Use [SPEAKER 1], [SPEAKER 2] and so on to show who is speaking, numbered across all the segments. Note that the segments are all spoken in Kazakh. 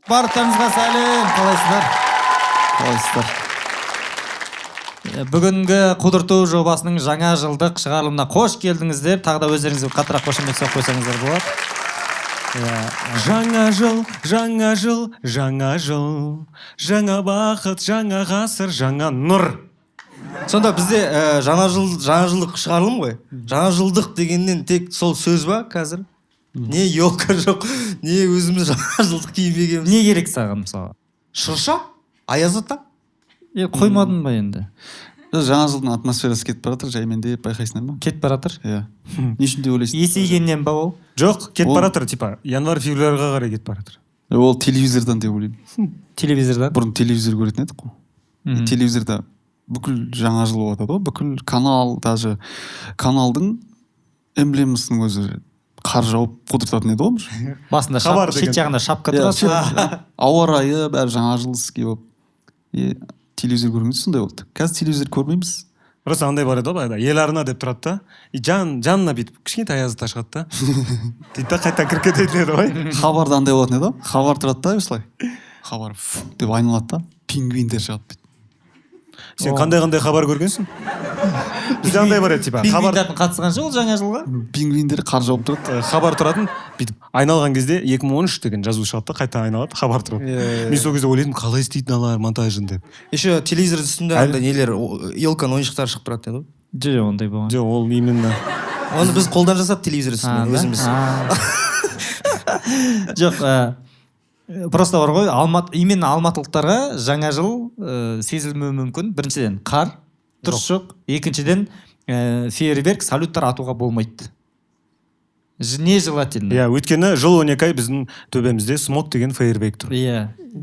[SPEAKER 1] Барлықтарыңызға сәлем, қалайсыздар?
[SPEAKER 2] Қалайсыздар?
[SPEAKER 1] Бүгінгі «Қудырту» жобасының жаңа жылдық шығарылымына қош келдіңіздер. Тағы да өздеріңізге қаттырақ қошемет соғып қойсаңыздар болады. Иә.
[SPEAKER 3] Жаңа жыл, жаңа жыл, жаңа жыл, жаңа бақыт, жаңа ғасыр, жаңа нұр.
[SPEAKER 4] Сонда бізде жаңа жыл, жаңа жылдық шығарылым ғой. Жаңа жылдық дегеннен тек сол сөз ба қазір? Не елка жоқ, не өзіміз жаңа жылдық киінбегенбіз.
[SPEAKER 1] Не керек саған, мысалы?
[SPEAKER 4] Шырша, Аяз ата.
[SPEAKER 1] Е, қоймадың ба енді?
[SPEAKER 2] Жоқ, жаңа жылдың атмосферасы кетіп бара жатыр жаймендеп, байқайсыңдар ма?
[SPEAKER 1] Кетіп бара жатыр.
[SPEAKER 2] Иә, не үшін деп ойлайсың?
[SPEAKER 1] Есейгеннен ба ол?
[SPEAKER 3] Жоқ, кетіп
[SPEAKER 2] Ол-
[SPEAKER 3] бара жатыр, типа январь, февральға қарай кетіп бара жатыр.
[SPEAKER 2] Ол телевизордан деп ойлаймын.
[SPEAKER 1] Телевизордан.
[SPEAKER 2] Бұрын телевизор көретін едік қой. Телевизорда бүкіл жаңа жыл болып жатады ғой, бүкіл канал, даже каналдың эмблемасының өзі қар жауып қудыртатын еді ғой бір.
[SPEAKER 1] Басында
[SPEAKER 3] Хабар
[SPEAKER 1] шет
[SPEAKER 3] деген.
[SPEAKER 1] жағында шапка
[SPEAKER 2] Иә,
[SPEAKER 1] тұрады.
[SPEAKER 2] Ауа райы, бәрі жаңа жылский болып, и телевизор көрген кезде сондай болды. Қазір телевизор көрмейміз.
[SPEAKER 3] Просто андай бар еді ғой баяғыда, «Ел арна» деп тұрады да, и жанына бүйтіп кішкентай Аяз ата шығады да дейді да, қайтадан кіріп кететін еді ғой.
[SPEAKER 2] Хабарда андай болатын еді ғой, хабар тұрады да, осылай хабар фу деп айналады да, пингвиндер шығады бүйтіп.
[SPEAKER 3] Сен қандай қандай хабар көргенсің? Бізде андай бар еді, типа хабар.
[SPEAKER 1] Пингвиндердің қатысы қанша ол жаңа жылға?
[SPEAKER 2] Пингвиндер қар жауып тұрады.
[SPEAKER 3] Хабар тұратын, бүйтіп айналған кезде 2013 деген жазу шығады да, қайтадан айналады, хабар тұрады.
[SPEAKER 4] Иә.
[SPEAKER 3] Мен сол кезде ойлайтынмын, қалай істейтін аналар монтажын деп.
[SPEAKER 4] Еще телевизор үстінде андай нелер, елканың ойыншықтары шығып тұратын еді ғой.
[SPEAKER 1] Жоқ, ондай болған.
[SPEAKER 3] Жоқ, ол именно.
[SPEAKER 4] Оны біз қолдан жасап телевизор
[SPEAKER 1] А,
[SPEAKER 4] үстінде
[SPEAKER 1] да?
[SPEAKER 4] өзіміз.
[SPEAKER 1] А. Жоқ, просто бар ғой, Алматы, именно алматылықтарға жаңа жыл сезілмеуі мүмкін. Біріншіден, қар дұрыс жоқ, екіншіден, фейерверк, салюттар атуға болмайды. Нежелательно.
[SPEAKER 3] Иә, өйткені жыл 12 ай біздің төбемізде смог деген фейерверк тұр.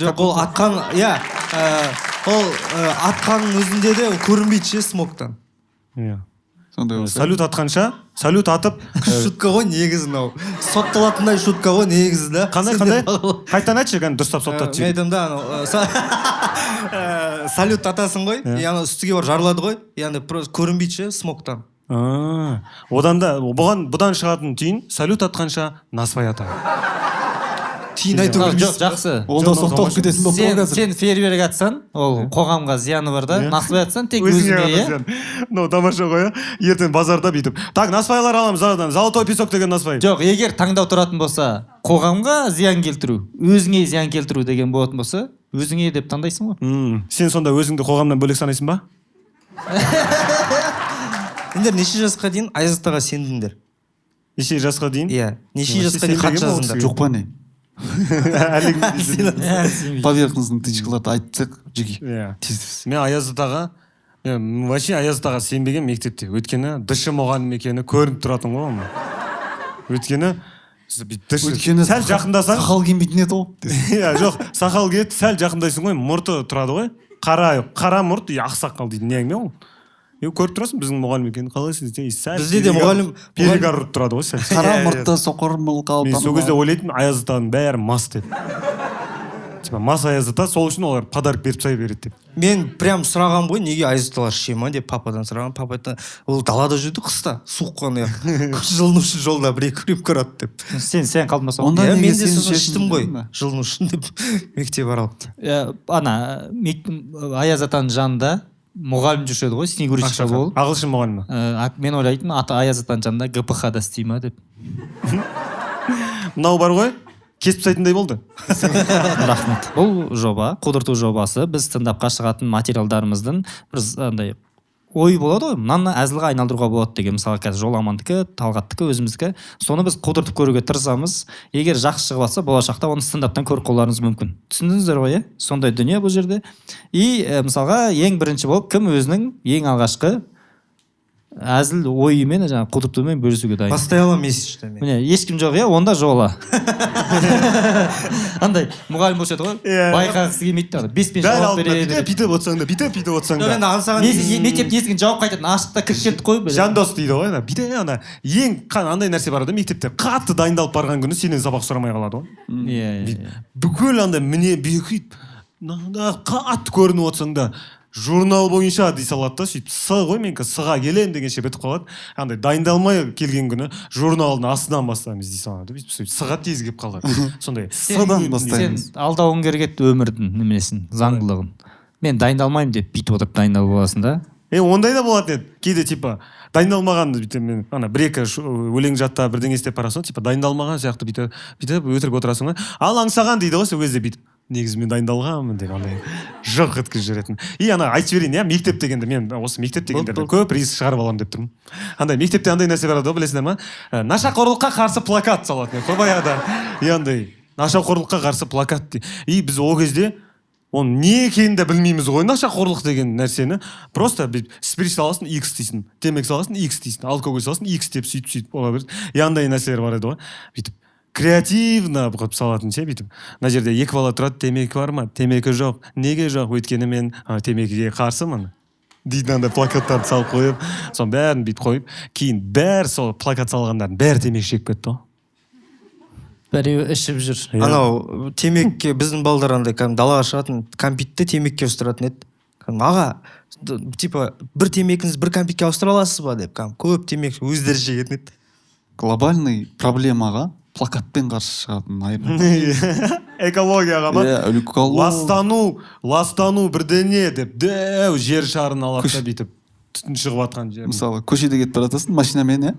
[SPEAKER 4] Жоқ, ол атқан, иә, ол атқанның өзінде де ол көрінбейді ше смогтан.
[SPEAKER 2] Сондай болса.
[SPEAKER 3] Салют атқанша, салют атып
[SPEAKER 4] Шутка ғой негізі мынау, сотталатындай шутка ғой негізі да.
[SPEAKER 3] Қандай?
[SPEAKER 4] Сендер
[SPEAKER 3] Қандай? Қайтадан айтшы, кәдімгі дұрыстап соттатып.
[SPEAKER 4] Мен айтамын да, анау салют атасың ғой, и анау үстіге барып жарылады ғой, и андай просто көрінбейді ше смогтан.
[SPEAKER 3] А, одан да бұған, бұдан шығатын түйін: салют атқанша, насвай ата.
[SPEAKER 4] Түйін айту
[SPEAKER 1] Жоқ,
[SPEAKER 4] білмейсің.
[SPEAKER 1] жақсы.
[SPEAKER 2] Онда
[SPEAKER 3] Жоқ,
[SPEAKER 2] сотталып кетесің болып
[SPEAKER 1] Сен,
[SPEAKER 2] тұр қазір.
[SPEAKER 1] сен фейерверк атсаң, ол қоғамға зияны бар да, насвай атсаң, тек
[SPEAKER 3] Өзіңе
[SPEAKER 1] өзіңе,
[SPEAKER 3] ғана
[SPEAKER 1] иә.
[SPEAKER 3] зиян. Мынау тамаша ғой, иә. Ертең базарда бүйтіп, так, насвайлар аламыз анадан, «Золотой песок» деген насвай.
[SPEAKER 1] Жоқ, егер таңдау тұратын болса, қоғамға зиян келтіру, өзіңе зиян келтіру деген болатын болса, өзіңе деп таңдайсың ғой.
[SPEAKER 3] Сен сонда өзіңді қоғамнан бөлек санайсың ба?
[SPEAKER 4] Сендер неше жасқа дейін Аяз атаға сендіңдер?
[SPEAKER 3] Неше жасқа дейін?
[SPEAKER 4] Иә, неше
[SPEAKER 3] Вообще
[SPEAKER 4] жасқа дейін хат
[SPEAKER 3] сенбегенмін ол
[SPEAKER 4] жаздыңдар?
[SPEAKER 3] кісіге.
[SPEAKER 2] Жоқ па, не?
[SPEAKER 3] Әлі күнге дейін.
[SPEAKER 2] Поверхностный тычкаларды айтсақ жеке, тез тез.
[SPEAKER 3] Мен Аяз атаға, мен вообще Аяз атаға сенбеген мектепте, өйткені дш мұғалім екені көрініп тұратын ғой оның. Өйткені бүйтіп дш
[SPEAKER 2] Өйткені
[SPEAKER 3] сәл жақындасаң
[SPEAKER 2] сақал келмейтін еді ғой.
[SPEAKER 3] Иә, жоқ, сақал келеді, сәл жақындайсың ғой, мұрты тұрады ғой, қара қара мұрт и ақ сақал дейтін не әңгіме ол? И көріп тұрасың біздің мұғалім екенін. «Қалайсыз?» десе, и сәл
[SPEAKER 4] Бізде де
[SPEAKER 3] перегар ұрып тұрады ғой сәл.
[SPEAKER 2] Қара
[SPEAKER 4] Иә, иә.
[SPEAKER 2] мұртты, соқыр, мылқау.
[SPEAKER 3] Мен сол кезде ойлайтынмын, Аяз атаның бәрі мас деп, типа мас Аяз ата, сол үшін олар подарок беріп тастай береді деп.
[SPEAKER 4] Мен прям сұрағанмын ғой, неге Аяз аталар іше ма деп, пападан сұрағанмын. Папа айтты, ол далада жүрді қыста, суық қана, жылыну үшін жолда бір екі рюмка ұрады деп.
[SPEAKER 1] Сен қалдың ба сол?
[SPEAKER 2] Онда
[SPEAKER 4] Иә,
[SPEAKER 2] неге
[SPEAKER 4] мен де
[SPEAKER 2] сен
[SPEAKER 4] сосын
[SPEAKER 2] ішесің
[SPEAKER 4] іштім ғой
[SPEAKER 2] дедің ба?
[SPEAKER 4] жылыну үшін деп, мектеп аралап.
[SPEAKER 1] Иә, ана Аяз атаның жанында мұғалім жүруші еді ғой, снегурочка болып.
[SPEAKER 3] Ағылшын мұғалімі.
[SPEAKER 1] Мен ойлайтынмын, ата Аяз атаның жанында ГПХ да істей ма деп.
[SPEAKER 3] Мынау бар ғой, кесіп тастайтындай болды.
[SPEAKER 1] Рахмет. Бұл жоба, «Қудырту» жобасы, біз стендапқа шығатын материалдарымыздың бір андай ой болады ғой, мынаны әзілге айналдыруға болады деген. Мысалы, қазір Жоламандікі, Талғаттікі, өзіміздікі, соны біз қудыртып көруге тырысамыз. Егер жақсы шығып жатса, болашақта оны стендаптан көріп қалуларыңыз мүмкін. Түсіндіңіздер ғой, иә? Сондай дүние бұл жерде. И мысалға, ең бірінші болып кім өзінің ең алғашқы әзіл ойымен, жаңағы қудыртумен бөлісуге дайын?
[SPEAKER 4] Бастай аламын месяцта мен.
[SPEAKER 1] Міне, ешкім жоқ, иә? Онда жола. Андай мұғалім болушы еді ғой, байқағысы келмейді да, беспен
[SPEAKER 3] Дәл
[SPEAKER 1] жауап
[SPEAKER 3] алдында
[SPEAKER 1] бере
[SPEAKER 3] бүйтіп
[SPEAKER 1] береді.
[SPEAKER 3] бүйтіп отырсаң да, бүйтіп бүйтіп отырсаң
[SPEAKER 4] Жоқ,
[SPEAKER 3] да.
[SPEAKER 4] енді аңсаған.
[SPEAKER 1] Мектептің есігін жауып, қайтадан ашып та кіріп кеттік қой.
[SPEAKER 3] Жандос дейді ғой ана, бүйтіп ана ең андай нәрсе бар да, мектепте қатты дайындалып барған күні сенен сабақ сұрамай қалады ғой.
[SPEAKER 1] Иә, иә, иә.
[SPEAKER 3] Бүкіл андай міне бүйтіп мынада қатты көрініп отырсаң да. Журнал бойынша дей салады да, сөйтіп С ғой, менікі С-ға келемін дегенше бітіп қалады. Андай дайындалмай келген күні журналдың астынан бастаймыз дей салады, бүйтіп сөйтіп С-ға тез келіп қалады сондай.
[SPEAKER 2] С-дан бастаймыз.
[SPEAKER 1] Сен алдауың керек еді өмірдің неменесін, заңдылығын. Мен дайындалмаймын деп бүйтіп отырып дайындалып аласың да.
[SPEAKER 3] Е, ондай да болатын еді кейде, типа дайындалмаған, бүйтіп мен ана бір екі өлең жаттап, бірдеңе істеп барасың ғой, типа дайындалмаған сияқты, бүйтіп бүйтіп өтірік отырасың ғой. Ал аңсаған дейді ғой сол кезде, бүйтіп негізі мен дайындалғанмын деп андай жырқ еткізіп жіберетін. И ана айтып жіберейін, иә, мектеп дегенде, мен осы мектеп дегендерде көп риск шығарып аламын деп тұрмын. Андай мектепте андай нәрсе бар еді ғой, білесіңдер ма? Нашақорлыққа қарсы плакат салатын еді ғой баяғыда. И андай нашақорлыққа қарсы плакат и біз ол кезде оның не екенін де білмейміз ғой, нашақорлық деген нәрсені. Просто бүйтіп спирт саласың, икс дейсің, темекі саласың, икс дейсің, алкоголь саласың, икс деп, сөйтіп сөйтіп бола береді. И андай нәрселер бар еді ғой, бүйтіп креативно қылып салатын ше. Бүйтіп мына жерде екі бала тұрады: темекі бар ма? Темекі жоқ. Неге жоқ? Өйткені мен темекіге қарсымын дейтін андай плакаттарды салып қойып, соның бәрін бүйтіп қойып, кейін бәрі, сол плакат салғандардың бәрі темекі шегіп кетті ғой.
[SPEAKER 1] Біреуі ішіп жүр.
[SPEAKER 3] Иә.
[SPEAKER 4] Анау темекіге біздің балдар андай кәдімгі далаға шығатын, кәмпитті темекіге ауыстыратын еді. Кәдімгі, аға, типа бір темекіңізді бір кәмпитке ауыстыра аласыз ба деп, кәдімгі көп темекі өздері шегетін еді.
[SPEAKER 2] Глобальный проблемаға плакатпен қарсы шығатын айып.
[SPEAKER 3] Экологияға ма?
[SPEAKER 2] Иә, экология.
[SPEAKER 3] Ластану бірдеңе деп, дәу жер шарын алады да, бүйтіп түтін шығып жатқан жер.
[SPEAKER 2] Мысалы, көшеде кетіп бара жатасың машинамен, иә,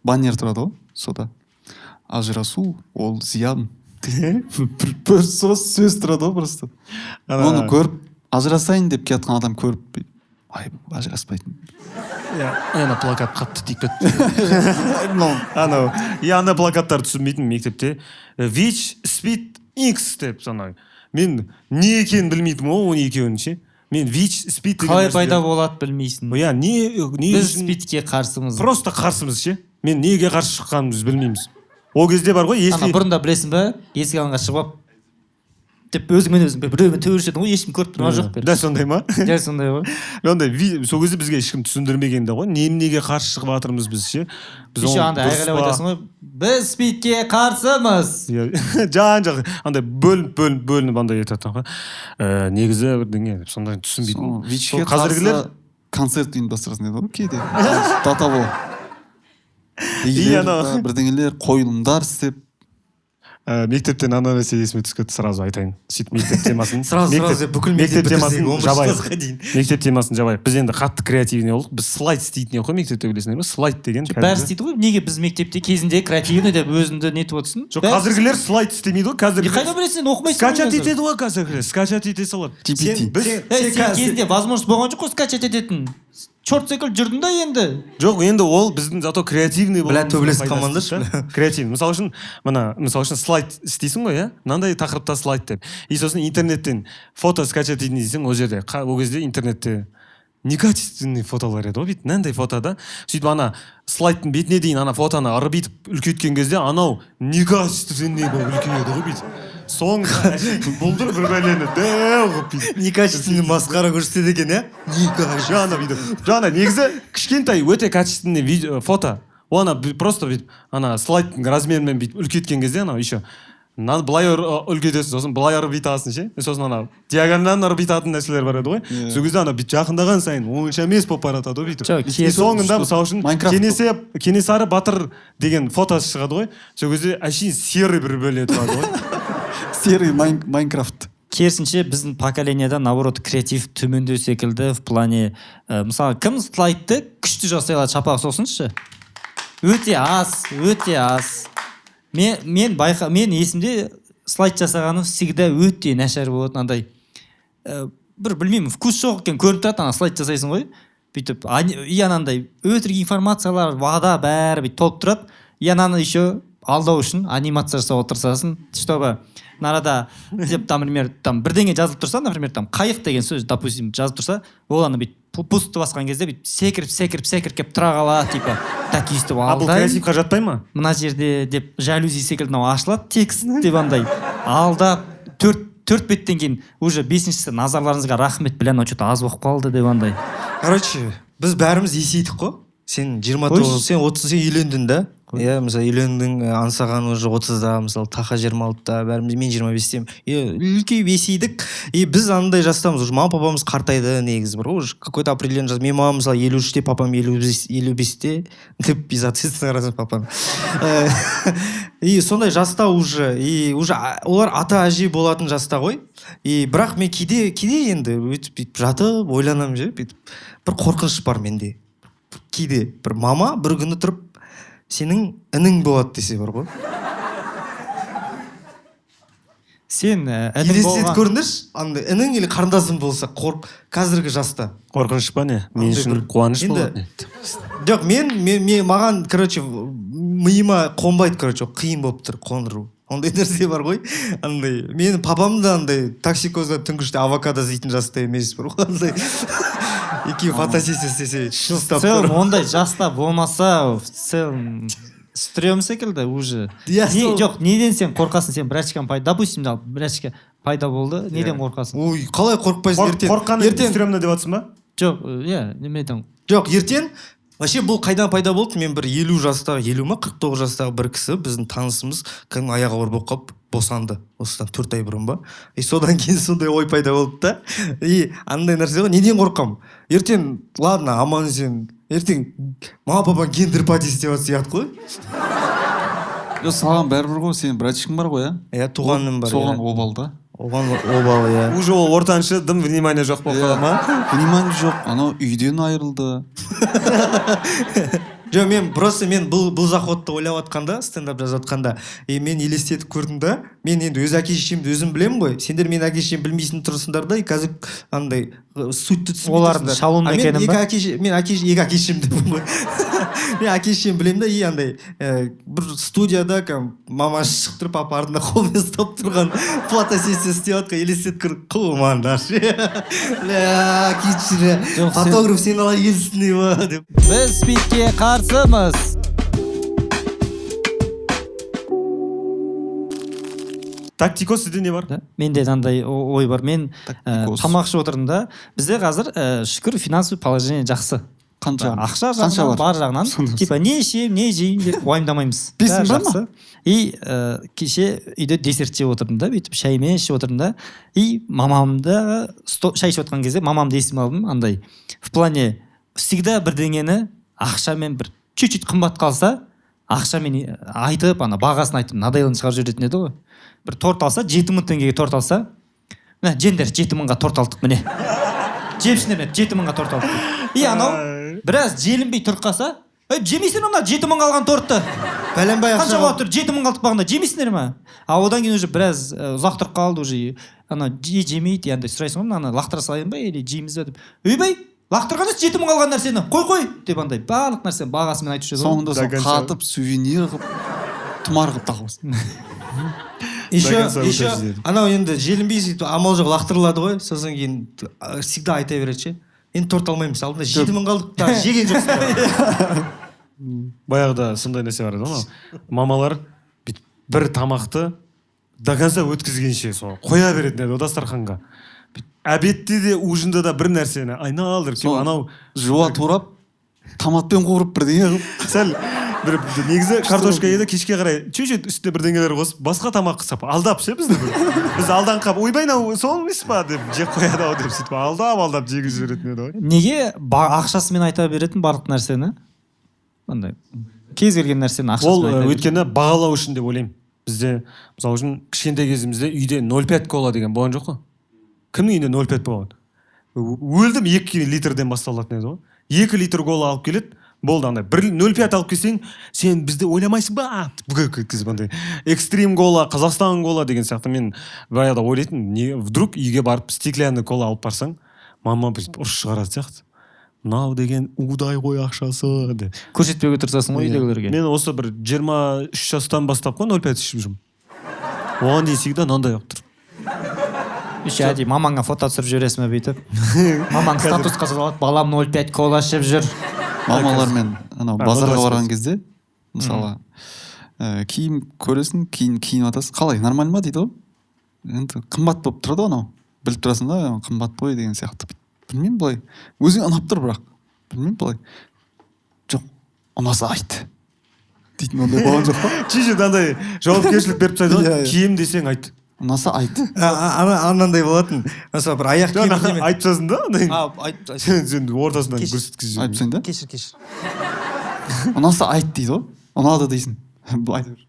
[SPEAKER 2] баннер тұрады ғой сода: «Ажырасу ол зиян» деген бір сөз тұрады ғой просто. Оны көріп, ажырасайын деп келатқан адам көріп, ай, ажыраспайтын.
[SPEAKER 3] Иә, ана плакат қатты тиіп кетті.
[SPEAKER 2] Мынау.
[SPEAKER 3] Анау, и ана плакаттарды түсінбейтін мектепте. ВИЧ, СПИД, Икс деп. Сондай мен не екенін білмейтінмін ғой оның екеуінің ше. Мен ВИЧ, СПИД деген
[SPEAKER 1] Қалай
[SPEAKER 3] нәрселер-
[SPEAKER 1] пайда болады, білмейсің.
[SPEAKER 3] Иә, не
[SPEAKER 1] Біз
[SPEAKER 3] үшін-
[SPEAKER 1] СПИДке қарсымыз.
[SPEAKER 3] Просто қарсымыз ше. Мен неге қарсы шыққанымызды білмейміз ол кезде бар ғой,
[SPEAKER 1] Ана
[SPEAKER 3] если
[SPEAKER 1] бұрында, білесің ба, есік алдына шығып алып деп, өзіңмен өзің біреумен төбелесетін ғой, ешкім көріп тұрған жоқ бері.
[SPEAKER 3] Дәл сондай ма?
[SPEAKER 1] Дәл сондай ғой.
[SPEAKER 3] Андай сол кезде бізге ешкім түсіндірмеген де ғой, неменеге қарсы шығып жатырмыз біз ше. Біз
[SPEAKER 1] Еще
[SPEAKER 3] оны
[SPEAKER 1] андай
[SPEAKER 3] дұрыс
[SPEAKER 1] айғайлап
[SPEAKER 3] па?
[SPEAKER 1] айтасың ғой: «Біз СПИДке қарсымыз!»
[SPEAKER 3] Иә, жан жақ андай бөлініп бөлініп бөлініп андай айтады ғой. Негізі бірдеңе деп, сондай түсінбейтін.
[SPEAKER 2] ВИЧке
[SPEAKER 3] Сол қазіргілер
[SPEAKER 2] қарсы концерт ұйымдастырасың деді ғой кейде, до того
[SPEAKER 3] И анау-
[SPEAKER 2] бірдеңелер, қойылымдар істеп.
[SPEAKER 3] Мектептен ана нәрсе есіме түсіп кетті, сразу айтайын. Сөйтіп мектеп темасын
[SPEAKER 4] Сразу, сразу деп бүкіл мектеп
[SPEAKER 3] мектеп темасын
[SPEAKER 4] бітірсек, 11
[SPEAKER 3] жабайық.
[SPEAKER 4] классқа дейін.
[SPEAKER 3] Мектеп темасын жабайық. Біз енді қатты креативный болдық, біз слайд істейтін едік қой мектепте, білесіңдер ме, слайд деген?
[SPEAKER 1] Бәрі
[SPEAKER 3] Кәдімгі-
[SPEAKER 1] істейді ғой. Неге біз мектепте кезінде креативный деп өзіңді нетіп отырсың?
[SPEAKER 3] Жоқ, қазіргілер слайд істемейді ғой қазір.
[SPEAKER 1] Қайдан білесің, сен оқымайсың ғой
[SPEAKER 3] Скачать
[SPEAKER 1] қазір.
[SPEAKER 3] етеді ғой қазіргілер, скачать ете салады.
[SPEAKER 2] GPT.
[SPEAKER 3] Біз
[SPEAKER 1] Ей, сен кезінде возможность болған жоқ қой скачать ететін. Черт секілді жүрдің да енді.
[SPEAKER 3] Жоқ, енді ол біздің зато креативный
[SPEAKER 4] Бля,
[SPEAKER 3] болуымыздың
[SPEAKER 4] төбелесіп
[SPEAKER 3] пайдасы
[SPEAKER 4] қалмаңдаршы.
[SPEAKER 3] да. Креативный, мысалы үшін, мына, мысалы үшін, слайд істейсің ғой, иә, мынандай тақырыпта слайд деп, и сосын интернеттен фото скачать етейін десең, ол жерде ол кезде интернетте некачественный фотолар еді ғой, бүйтіп мынандай фото да. Сөйтіп ана слайдтың бетіне дейін ана фотоны ырбитып үлкейткен кезде анау некачественный болып үлкейеді ғой бүйтіп, соңында әшейін бұлдыр бір бәлені дәу қылып бүйтіп.
[SPEAKER 4] Некачественный масқара көрсетеді екен, иә, некачественный.
[SPEAKER 3] Жаңа бүйтіп, жаңа негізі кішкентай, өте качественный видео, фото, ол ана просто бүйтіп ана слайдтың размерімен бүйтіп үлкейткен кезде, анау еще мынаны былай үлкейтесің, сосын былай ырбитасың ше, сосын ана диагональ ырбитатын нәрселер бар еді ғой.
[SPEAKER 2] Иә.
[SPEAKER 3] Сол кезде ана бүйтіп жақындаған сайын онша емес болып бара жатады ғой бүйтіп.
[SPEAKER 1] Жоқ,
[SPEAKER 3] И соңында, мысалы үшін,
[SPEAKER 2] Майнкрафт.
[SPEAKER 3] Кенесары батыр деген фотосы шығады ғой, сол кезде әшейін серый бір бөле тұрады ғой.
[SPEAKER 2] Серый Майнкрафт.
[SPEAKER 1] Керісінше, біздің поколенияда, наоборот, креатив төмендеу секілді в плане мысалы, кім слайдты күшті жасай алады, шапақ соқсыншы. Өте аз, өте аз. Мен байқа, мен есімде, слайд жасағаным всегда өте нашар болатын. Андай бір білмеймін, вкус жоқ екен, көрініп тұрады. Ана слайд жасайсың ғой бүйтіп, и анандай өтірік информациялар, вода, бәрі бүйтіп толып тұрады. И ананы еще алдау үшін анимация жасауға тырысасың, чтобы мына арада деп, там, например, там бірдеңе жазылып тұрса, например, там қайық деген сөз, допустим, жазылып тұрса, ол ана бүйтіп пустты басқан кезде бүйтіп секіріп, секіріп, секіріп келіп тұра қалады, типа так, өйстіп
[SPEAKER 3] А бұл
[SPEAKER 1] алдаймын
[SPEAKER 3] креативқа жатпай ма?
[SPEAKER 1] Мына жерде деп, жалюзи секілді мынау ашылады текст деп, андай алдап, төрт беттен кейін уже бесіншісі: «Назарларыңызға рахмет, бля, мынау че-то аз болып қалды» деп андай.
[SPEAKER 4] Короче, біз бәріміз есейдік қой. Сен 29,
[SPEAKER 1] Қойшы.
[SPEAKER 4] сен 30, сен үйлендің да. Иә, мысалы үйлендің, Аңсаған уже 30-да, мысалы Таха 26-да, бәріміз, мен 25-темін. Үлкейіп есейдік. И біз андай жастамыз, уже мама папамыз қартайды негізі бір, уже какой-то определенный жас. Менің мамам мысалы 53-те, папам 55-те деп безответственно қарасам папам. И сондай жаста уже, и уже олар ата әже болатын жаста ғой. И бірақ мен кейде енді өйтіп бүйтіп жатып ойланамын ше, бүйтіп бір қорқыныш бар менде. Кейде бір мама бір күні тұрып сенің інің болады десе бар ғой.
[SPEAKER 1] Сен інің
[SPEAKER 4] Елестетіп
[SPEAKER 1] болған...
[SPEAKER 4] көріңдерші, андай інің или қарындасың болса, қазіргі жаста.
[SPEAKER 3] Қорқыныш па не? Мен үшін қуаныш болады.
[SPEAKER 4] Жоқ, мен маған, короче, миыма қонбайды, короче, қиын болып тұр қондыру. Ондай нәрсе бар ғой. Андай, менің папам да андай токсикозда түнгі үште авокадо жейтін жаста емес бір ғой, андай. Екеуі фотосессия істесе,
[SPEAKER 1] В целом ондай жаста болмаса, в целом стрём секілді уже. Жоқ, неден сен қорқасың? Сен брачкаң пайда, допустим, брачка пайда болды, неден қорқасың?
[SPEAKER 4] Ой, қалай қорықпайсың ертең?
[SPEAKER 3] Қорыққаны стрёмно деп жатсың ба?
[SPEAKER 1] Жоқ, иә, неме айтамын.
[SPEAKER 4] Жоқ, ертең вообще бұл қайдан пайда болды? Мен бір 50 жастағы, 50 ма, 49 жастағы бір кісі, біздің танысымыз, кәдімгі аяғы ауыр болып қалып босанды. Осыдан 4 ай бұрын ба? И содан кейін сондай ой пайда болды да. И андай нәрсе ғой, неден қорқамын? Ертең, ладно, аман есен, ертең мама папаң гендер пати істеп жатса ұят қой.
[SPEAKER 2] Жоқ, саған бәрібір ғой, сенің братишкаң бар ғой, иә?
[SPEAKER 4] Иә, туғаным бар.
[SPEAKER 2] Соған обал да.
[SPEAKER 4] Оған обал, иә.
[SPEAKER 3] Уже ол ортаншы, дым внимание жоқ болып қалады ма?
[SPEAKER 2] Внимание жоқ, анау үйден айырылды.
[SPEAKER 4] Жоқ, мен просто мен бұл заходты ойлап атқанда, стендап жазып атқанда, и мен елестетіп көрдім да, мен енді өз әке шешемді өзім білемін ғой. Сендер менің әке шешемді білмейсің тұрсыңдар да, и қазір андай сутьті түсінбей
[SPEAKER 1] Олардың
[SPEAKER 4] тұрсыңдар.
[SPEAKER 1] шалун екенін ба?
[SPEAKER 4] Мен екі әке шешемді білемін ғой. Мен әке шешемді білемін да, и андай бір студияда кәдімгі мама шығып тұр, папа артында қолмен ұстап тұрған фотосессия істеп жатқан елестетіп көрдім. Қумандашы. Ля, кешір. Фотограф сені ала келсін деп.
[SPEAKER 1] Біз спидке қарсымыз.
[SPEAKER 3] Тактикоз сізде не бар?
[SPEAKER 1] Менде мынандай ой бар. Мен тамақ ішіп отырдым да. Бізде қазір шүкір финансовый положение жақсы.
[SPEAKER 2] Қанша?
[SPEAKER 1] Ақша жағынан, бар жағынан. Типа не ішемін, не жеймін деп уайымдамаймыз.
[SPEAKER 2] 5 мың бар ма?
[SPEAKER 1] И кеше үйде десерт жеп отырдым да, бүйтіп шаймен ішіп отырдым да. И мамамды шай ішіп отырған кезде мамамды есіме алдым андай. В плане всегда бірдеңені ақшамен бір чуть-чуть қымбат қалса, ақшамен айтып, ана бағасын айтып, надайлын шығарып жіберетін еді ғой. Бір торт алса, 7000 теңгеге торт алса, міне жеңдер 7000 мыңға торт алдық міне. Жепсіңдер міне 7000 мыңға торт алдық. И анау біраз желінбей тұрып қалса, жемейсіңдер мына 7000 мыңға алған тортты.
[SPEAKER 4] Бәленбай ақша.
[SPEAKER 1] Қанша уақыт тұр 7000 мыңға алдық бағында, жемейсіңдер ме? А одан кейін уже біраз ұзақ тұрып қалды уже. Ана жемейді, андай сұрайсың ғой, мынаны лақтыра салайын ба или жейміз ба деп. Ойбай, лақтырған емес 7000 мыңға алған нәрсені. Қой деп андай барлық нәрсені бағасымен айтып жүреді.
[SPEAKER 2] Соңында сол қатып, сувенир қылып, тұмар қылып тағып.
[SPEAKER 4] Еще анау енді желінбей сөйтіп амал жоқ лақтырылады ғой. Сосын кейін всегда айта береді ше. Енді торт алмаймыз, алдында 7000 қалдық, тағы жеген жоқсың.
[SPEAKER 3] Баяғыда сондай нәрсе бар еді ғой. Мамалар бір тамақты до конца өткізгенше соны қоя беретін еді дастарханға. Обедте де, ужинда да бір нәрсені айналдырып, анау
[SPEAKER 2] жуа турап, томатпен қуырып бірдеңе қылып.
[SPEAKER 3] Сәл бір негізі картошка еді, кешке қарай чуть-чуть үстіне бірдеңелер қосып, басқа тамақ қысып, алдап ше бізді. Біз алданқап, ойбай мынау сол емес па деп жеп қояды ау деп сөйтіп алдап жегізіп жіберетін еді ғой.
[SPEAKER 1] Неге ақшасымен айта беретін барлық нәрсені? Андай кез келген нәрсені ақшасымен айта беретін.
[SPEAKER 3] Ол өйткені бағалау үшін деп ойлаймын. Бізде мысалы үшін кішкентай кезімізде үйде 0,5 кола деген болған жоқ қой. Кімнің үйінде 0,5 болған? Өлдім 2 литрден басталатын еді ғой. 2 литр кола алып келеді, болды андай. 0,5 алып келсең, сен бізді ойламайсың ба? Бүкіл андай. Экстрим кола, Қазақстан кола деген сияқты. Мен баяғыда ойлайтынмын, не вдруг үйге барып стеклянный кола алып барсаң, мама бүйтіп ұрыс шығаратын сияқты. Мынау деген удай ғой ақшасы деп.
[SPEAKER 1] Көрсетпеуге тырысасың ғой үйдегілерге.
[SPEAKER 3] Мен осы бір 23 жастан бастап қой 0,5 ішіп жүрмін. Оған дейін всегда мынандай болып тұр.
[SPEAKER 1] Еще әдейі мамаңа фото түсіріп жібересің бе бүйтіп? Мамаң статусқа салады, балам 0,5 кола ішіп жүр.
[SPEAKER 2] Мамалармен анау базарға барған кезде, мысалы, киім көресің, киініп атасың, қалай, нормально ма дейді ғой. Енді қымбат болып тұрады анау. Біліп тұрасың да, қымбат қой деген сияқты. Білмеймін былай. Өзіңе ұнап тұр бірақ. Білмеймін былай. Жоқ, ұнаса айт. Дейтін ондай болған жоқ па?
[SPEAKER 3] Чуть андай жауапкершілік беріп тастайды ғой.
[SPEAKER 2] Иә, иә.
[SPEAKER 3] Кием десең, айт.
[SPEAKER 2] Ұнаса, айт.
[SPEAKER 4] Анандай болатын, мысалы, бір аяқ киім іздеме-
[SPEAKER 3] Айтып тастасын да андай.
[SPEAKER 4] А, айт, айт.
[SPEAKER 3] Сен ортасынан
[SPEAKER 4] Кешір.
[SPEAKER 3] көрсеткізіп.
[SPEAKER 2] Айтып тастайын да.
[SPEAKER 4] Кешір, кешір.
[SPEAKER 2] Ұнаса, айт дейді ғой. Ұнады дейсің. Бұл айта бер.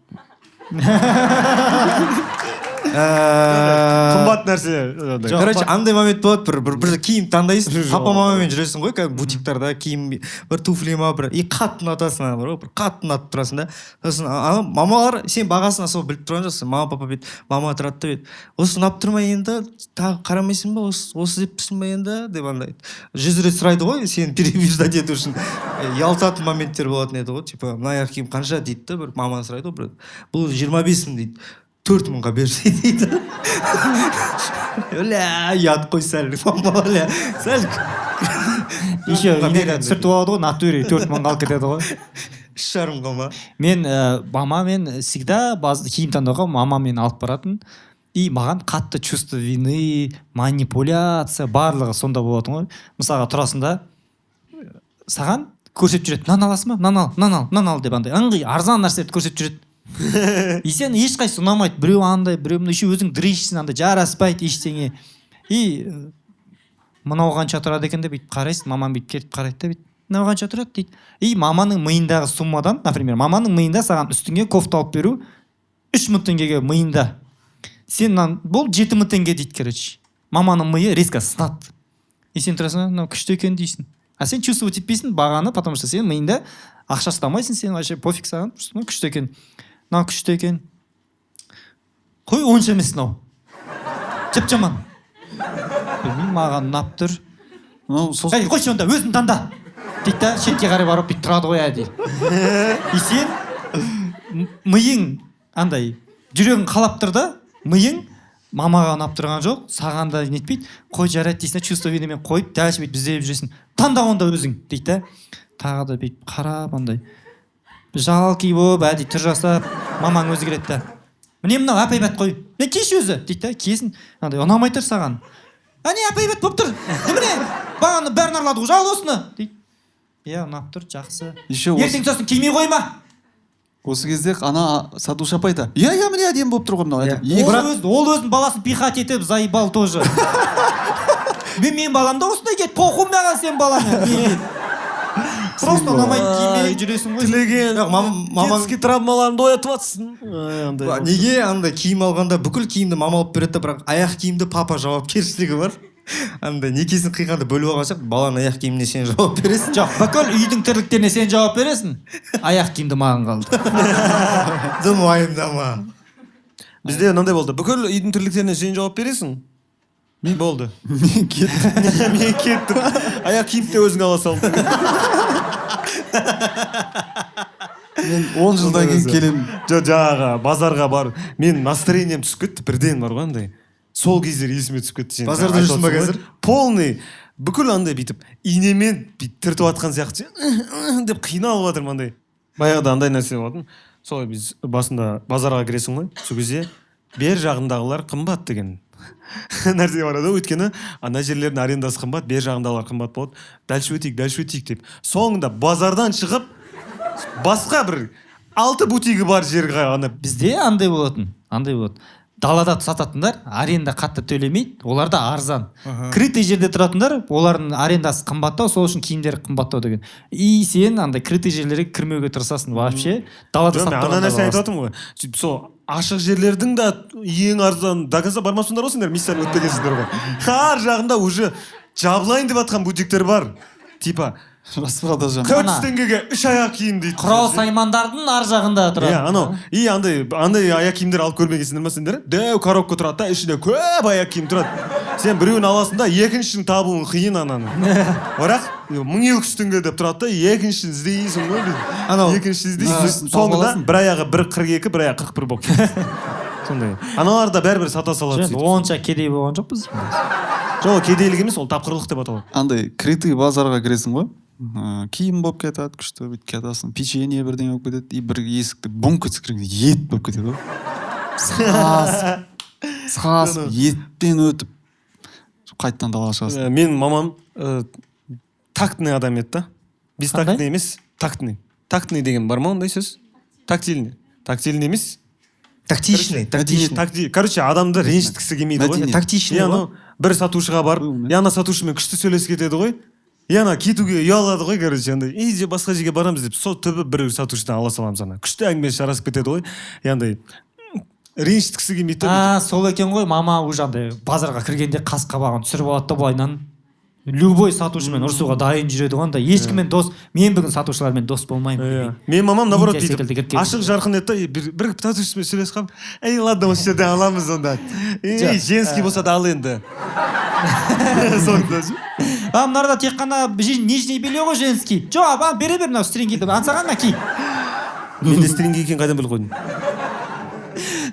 [SPEAKER 3] Қымбат нәрсе андай.
[SPEAKER 4] Короче, андай момент болады, бір киім таңдайсың,
[SPEAKER 3] Жоқ.
[SPEAKER 4] папа мамамен жүресің ғой кәдімгі бутиктарда, киім, бір туфли ма, бір, и қатты ұнатасың ана бар ғой, бір қатты ұнатып тұрасың да. Сосын ана мамалар, сен бағасын особо біліп тұрған жоқсың, мама, папа бүйтіп, мама тұрады да, бүйтіп: «Осы ұнап тұр ма енді, тағы қарамайсың ба, осы деп тұрсың ба енді?» — деп андай 100 рет сұрайды ғой сені переубеждать ету үшін. Ұялтатын моменттер болатын еді ғой, типа: «Мына аяқ киім қанша?» — дейді да, бір маман сұрайды ғой бір. «Бұл 25 000», — дейді. «4000-ға берсе», — дейді. Бля, ұят қой сәл, бля, сәл.
[SPEAKER 1] Еще
[SPEAKER 4] Мыңға
[SPEAKER 1] инеден
[SPEAKER 4] береді.
[SPEAKER 1] сүртіп алады ғой, натуре 4000-ға алып кетеді ғой.
[SPEAKER 4] 3,5-ға ма?
[SPEAKER 1] Мен мамамен всегда киім таңдауға мамамен алып баратын, и маған қатты чувство вины, манипуляция, барлығы сонда болатын ғой. Мысалға, тұрасың да, саған көрсетіп жүреді: «Мынаны аласың ба? Мынаны ал, мынаны ал, мынаны ал», — деп, андай ыңғай арзан нәрселерді көрсетіп жүреді. И сен ешқайсысы ұнамайды, біреу андай, біреу мындай, еще өзің дрищсің, андай жараспайды ештеңе. И «Мынау қанша тұрады екен?» — деп бүйтіп қарайсың. Мамам бүйтіп келіп қарайды да, бүйтіп: «Мынау қанша тұрады?» — дейді. И маманың миындағы суммадан, например, маманың миында саған үстіңе кофта алып беру 3000 теңгеге миында, сен мынаны: «Бұл 7000 теңге», — дейді. Короче, маманың миы резко сынады, и сен тұрасың: «Мынау күшті екен», — дейсің. А сен чувствовать етпейсің бағаны, потому что сен миыңда ақша ұстамайсың, сен вообще пофиг саған. Мынау күшті екен, мынау күшті екен, қой, онша емес, мынау жап жаман, білмеймін, маған ұнап тұр.
[SPEAKER 2] Мынау сосын.
[SPEAKER 1] «Әй, қойшы онда, өзің таңда», — дейді да, шетке қарай барып бүйтіп тұрады ғой әдейі. И сен миың андай, жүрегің қалап тұр да, миың мамаға ұнап тұрған жоқ, саған да нетпейді. «Қой, жарайды», — дейсің да, чувство винамен қойып, дальше бүйтіп іздеп жүресің. «Таңда онда өзің», — дейді да, тағы да бүйтіп қарап, андай жалкий болып, әдейі түр жасап. Мамаң өзі келеді да: «Міне, мынау әп әйбат қой, міне, киші өзі», — дейді да. Киесің, андай ұнамай тұр саған. «Әне, әп әйбат болып тұр, міне, бағана бәрін аралады ғой, ал осыны», — дейді. «Иә, ұнап тұр, жақсы».
[SPEAKER 2] Еще осы,
[SPEAKER 1] «Ертең сосын кимей қойма».
[SPEAKER 2] Осы кезде ана сатушы апай да: «Иә, иә, міне, әдемі болып тұр ғой мынау».
[SPEAKER 1] Ол ол өзінің баласын пихать етіп заебал тоже. Мен балам да осындай киеді, похуй маған сенің балаңа. Просто ұнамайды, кимей жүресің ғой.
[SPEAKER 3] Тілеген
[SPEAKER 4] Жоқ, мамаң
[SPEAKER 3] детский травмаларымды оятып жатсың. Ай, андай.
[SPEAKER 4] Неге андай киім алғанда бүкіл киімді мама алып береді да, бірақ аяқ киімді папа жауапкершілігі бар? Андай некесін қиғанда бөліп алған сияқты, баланың аяқ киіміне сен жауап бересің.
[SPEAKER 1] Жоқ, бүкіл үйдің тірліктеріне сен жауап бересің, аяқ киімді маған қалды.
[SPEAKER 4] Дым уайымдама.
[SPEAKER 3] Бізде мынандай болды: бүкіл үйдің тірліктеріне сен жауап бересің, болды.
[SPEAKER 2] Мен кеттім.
[SPEAKER 3] Мен кеттім, аяқ киімді де өзің ала сал.
[SPEAKER 2] Мен 10 жылдан кейін келемін.
[SPEAKER 3] Жоқ, жаңағы базарға бар, мен настроением түсіп кетті бірден бар ғой, андай сол кездер есіме түсіп кетті. Сен
[SPEAKER 4] Базарда
[SPEAKER 3] айтып
[SPEAKER 4] жүрсің ба
[SPEAKER 3] отырсың ғой.
[SPEAKER 4] Қазір?
[SPEAKER 3] Полный бүкіл андай бүйтіп инемен бүйтіп түртіп жатқан сияқты деп қиналып жатырмын. Андай баяғыда андай нәрсе болатын, солай біз басында базарға кіресің ғой, сол кезде бер жағындағылар қымбат деген нәрсе бар еді ғой. Өйткені ана жерлердің арендасы қымбат, бер жағындағылар қымбат болады, дальше өтейік, дальше өтейік деп, соңында базардан шығып, басқа бір алты бутигі бар жерге ана.
[SPEAKER 1] Бізде андай болатын, андай болады: далада сататындар аренда қатты төлемейді, оларда арзан. Крытый жерде тұратындар, олардың арендасы қымбаттау, сол үшін киімдері қымбаттау деген. И сен андай крытый жерлерге кірмеуге тырысасың вообще, далада
[SPEAKER 3] Жоқ, мен
[SPEAKER 1] сатып
[SPEAKER 3] ана
[SPEAKER 1] тұрғандарды
[SPEAKER 3] нәрсе айтып
[SPEAKER 1] аласың.
[SPEAKER 3] жатырмын ғой, сөйтіп сол ашық жерлердің да ең арзан, до конца бармапсыңдар ғой сендер, миссияны өтпегенсіңдер ғой. Ар жағында уже жабылайын деп жатқан бутиктер бар, типа
[SPEAKER 2] Распродажа.
[SPEAKER 3] 400 теңгеге үш аяқ киім дейді.
[SPEAKER 1] Құрал саймандардың ар жағында тұрады.
[SPEAKER 3] Иә, анау, и андай аяқ киімдер алып көрмегенсіңдер ма сендер? Дәу коробка тұрады да, ішінде көп аяқ киім тұрады. Сен біреуін аласың да, екіншісін табуың қиын ананы. Бірақ 1200 теңге деп тұрады да, екіншісін іздейсің ғой.
[SPEAKER 4] Анау-
[SPEAKER 3] екіншісін іздейсің,
[SPEAKER 2] Екіншісін тауып
[SPEAKER 3] соңында
[SPEAKER 2] аласың.
[SPEAKER 3] бір аяғы 1,42, бір аяғы 41 болып кетеді. Сондай аналар да бәрібір сата салады
[SPEAKER 1] Жоқ,
[SPEAKER 3] сөйтіп.
[SPEAKER 1] Онша кедей болған жоқпыз.
[SPEAKER 3] Жоқ, ол кедейлік емес, ол тапқырлық деп аталады.
[SPEAKER 2] Андай крытый базарға кіресің ғой, киім болып кетеді күшті, бүйтіп кетесің, печенье, бірдеңе болып кетеді, и бір есікті бұңқ етіп кіргенде ет болып кетеді ғой, сасып сасып еттен өтіп қайтадан далаға шығасың.
[SPEAKER 3] Менің мамам тактный адам еді да. Бестактный
[SPEAKER 1] Қандай?
[SPEAKER 3] емес, тактный. Тактный деген бар ма ондай сөз? Тактильный. Тактильный емес.
[SPEAKER 4] Тактичный, тактичный.
[SPEAKER 3] Короче, адамды ренжіткісі келмейді ғой.
[SPEAKER 4] Тактичный ғой.
[SPEAKER 3] Бір сатушыға барып, и ана сатушымен күшті сөйлесіп кетеді ғой. И ана кетуге ұялады ғой, короче, андай, и басқа жерге барамыз деп, сол түбі бір сатушыдан ала саламыз ана. Күшті әңгіме жарасып кетеді ғой. И андай ренжіткісі келмейді.
[SPEAKER 1] А, сол екен ғой, мама уже андай базарға кіргенде қас қабағын түсіріп алады да былайынан. Любой сатушымен ұрысуға дайын жүреді ғой, андай ешкіммен дос, мен бүгін сатушылармен дос болмаймын.
[SPEAKER 3] Мен мамам наоборот бүйтіп ашық жарқын еді да, бір сатушымен сөйлесіп қалып, ей, ладно, осы жерден аламыз онда. Ей, женский болса да ал енді.
[SPEAKER 1] А, мынарда тек қана нижний белье ғой женский. Жоқ, аба, бере бер мынау стрингиді, аңсаған ки.
[SPEAKER 3] Менде стринги екенін қайдан біліп қойдың?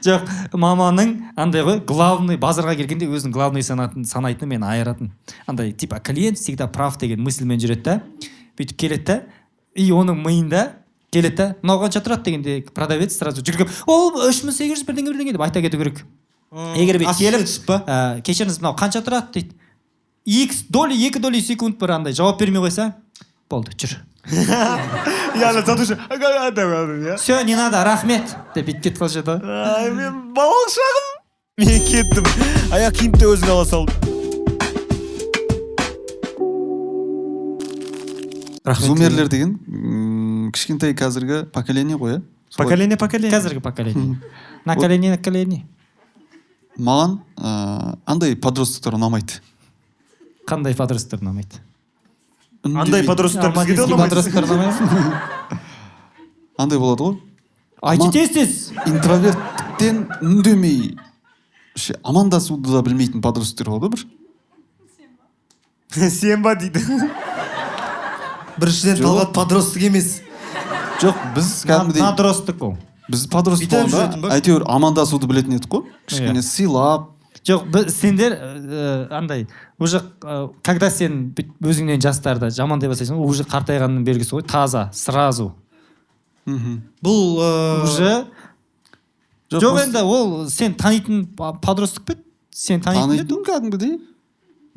[SPEAKER 1] Жоқ, маманың андай ғой, главный базарға келгенде өзінің главный санайтыны мен айыратын. Андай, типа, клиент всегда прав деген мысльмен жүреді да, бүйтіп келеді да, и оның миында келеді да, мынау қанша тұрады дегенде продавец сразу жүгіріп, ол 3800 бірдеңе бірдеңе деп айта кету керек. Егер бүйтіп келіп, кешіріңіз, мынау қанша тұрады дейді. 2 доли секунд бір андай жауап бермей қойса, болды, жүр.
[SPEAKER 3] Яғни сатушы,
[SPEAKER 1] все, не надо, рахмет деп бүйтіп кетіп қалып жатады.
[SPEAKER 3] Ай, мен балалық шағым. Мен кеттім. Аяқ киімді де өзің ала салдым.
[SPEAKER 2] Зумерлер деген кішкентай қазіргі поколение ғой, ә?
[SPEAKER 3] Поколение, поколение.
[SPEAKER 1] Қазіргі поколение. На колени, на колени.
[SPEAKER 2] Маған андай подростоктар ұнамайды.
[SPEAKER 1] Қандай подростоктар ұнамайды?
[SPEAKER 3] Андай подростоктар бізге де ұнамайды.
[SPEAKER 2] Андай болады ғой.
[SPEAKER 1] Айт тез-тез.
[SPEAKER 2] Интроверттіктен үндемей, амандасуды да білмейтін подростоктар болады бір.
[SPEAKER 3] Сен ба дейді.
[SPEAKER 4] Біріншіден Талғат подросток емес.
[SPEAKER 2] Жоқ, біз кәдімгідей
[SPEAKER 1] надросток ол.
[SPEAKER 2] Біз подросток болғанда әйтеуір амандасуды білетін едік қой. Кішкене сыйлап.
[SPEAKER 1] Жоқ, сендер андай, уже когда сен өзіңнен жастарды жамандай бастайсың, уже қартайғанның белгісі ғой, таза, сразу.
[SPEAKER 4] Бұл
[SPEAKER 1] уже жоқ, енді ол сен танитын подросток пе? Сен танитын
[SPEAKER 2] еді? Кәдімгідей.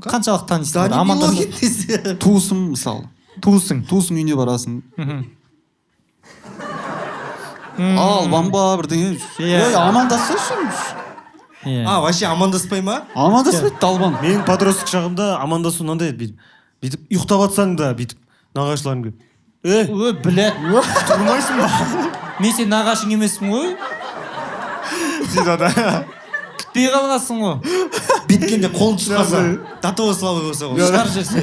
[SPEAKER 1] Қаншалық танисың? Амандасу.
[SPEAKER 2] Туысым мысалы.
[SPEAKER 1] Туысың.
[SPEAKER 2] Туысың үйіне барасың. Ал, бамба бірдеңе. Ей, амандассайшы.
[SPEAKER 4] А, вообще амандаспай ма?
[SPEAKER 2] Амандаспайды, далбан.
[SPEAKER 3] Менің подросток шағымда амандасу мынандай еді, бүйтіп ұйықтап атсаң да бүйтіп нағашыларым келіп,
[SPEAKER 1] Ө, білә.
[SPEAKER 3] Тұрмайсың ба?
[SPEAKER 1] Мен сен нағашың емеспін ғой.
[SPEAKER 3] Дейді ада.
[SPEAKER 1] Күтпей қалғансың ғой.
[SPEAKER 4] Бүйткенде қолын шығарса, до того слабый болса ғой.
[SPEAKER 1] Шығар жерсе.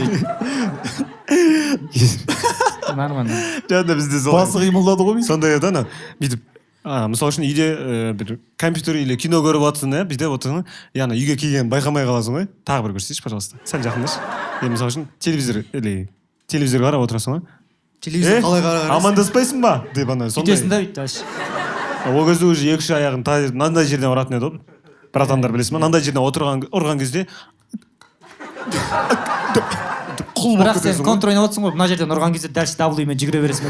[SPEAKER 1] Нормально.
[SPEAKER 3] Жаңа бізде солай.
[SPEAKER 2] Басы қимылдады ғой.
[SPEAKER 3] Сондай еді ана, бүйтіп мысал үшін үйде бір компьютер или кино көріп жатсың, бүйтіп отырсың, яғни үйге келгенін байқамай қаласың ғой. Тағы бір көрсетші, пожалуйста. Сәл жақындашы. Мысал үшін телевизор или телевизор қарап отырасың ғой.
[SPEAKER 4] Телевизор қалай қарайсың?
[SPEAKER 3] Амандаспайсың ба? Деп ана сондай.
[SPEAKER 1] Бүйтесің да бүйтіп аш.
[SPEAKER 3] Ол кезде уже екі-үш аяғын мынандай жерден ұратын еді ғой. Братандар білесің ба? Мынандай жерден отырған ұрған кезде құл болып
[SPEAKER 1] Бірақ сен
[SPEAKER 3] кетесің ғой.
[SPEAKER 1] контр ойнап отырсың ғой, мына жерден ұрған кезде дәл W-мен жүгіре бересің.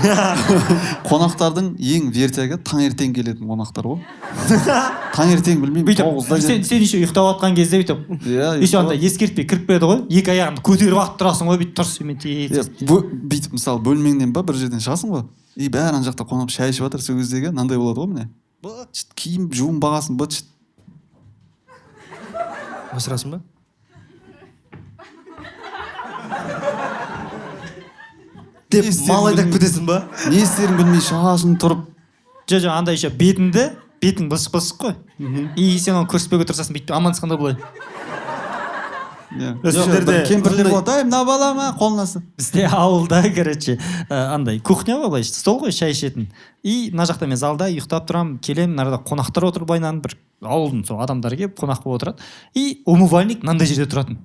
[SPEAKER 2] Қонақтардың ең вертягі таңертең келетін қонақтар ғой. Таңертең білмеймін, 9-да
[SPEAKER 1] сен еще ұйықтап жатқан кезде бүйтіп, еще андай ескертпей кіріп келеді ғой, екі аяғыңды көтеріп атып тұрасың ғой, бүйтіп тұрсың мен тез.
[SPEAKER 2] Бүйтіп мысалы бөлмеңнен ба бір жерден шығасың ғой, и бәрі ана жақта қонып шай ішіп жатыр, сол кездегі мынандай болады ғой міне. Быт, киім жуынбағасын, быт.
[SPEAKER 4] Осырасың ба? Деп мал айдап кетесің ба?
[SPEAKER 2] Не істерін білмей шашын тұрып.
[SPEAKER 1] Жоқ, андай еще бетіңді, бетің былшық-былшық қой. И сен оны көрсетпеуге тырысасың, бүйтіп амандасқанда былай.
[SPEAKER 2] Сендерде кемпірлер болады, ай, мына бала ма, қолына сы.
[SPEAKER 1] Бізде ауылда, короче, андай кухня ғой, былай стол ғой, шай ішетін. И мына жақта мен залда ұйықтап тұрамын, келемін, мына арада қонақтар отырып былайынан бір ауылдың сол адамдары келіп қонақ болып отырады. И умывальник мынандай жерде тұратын.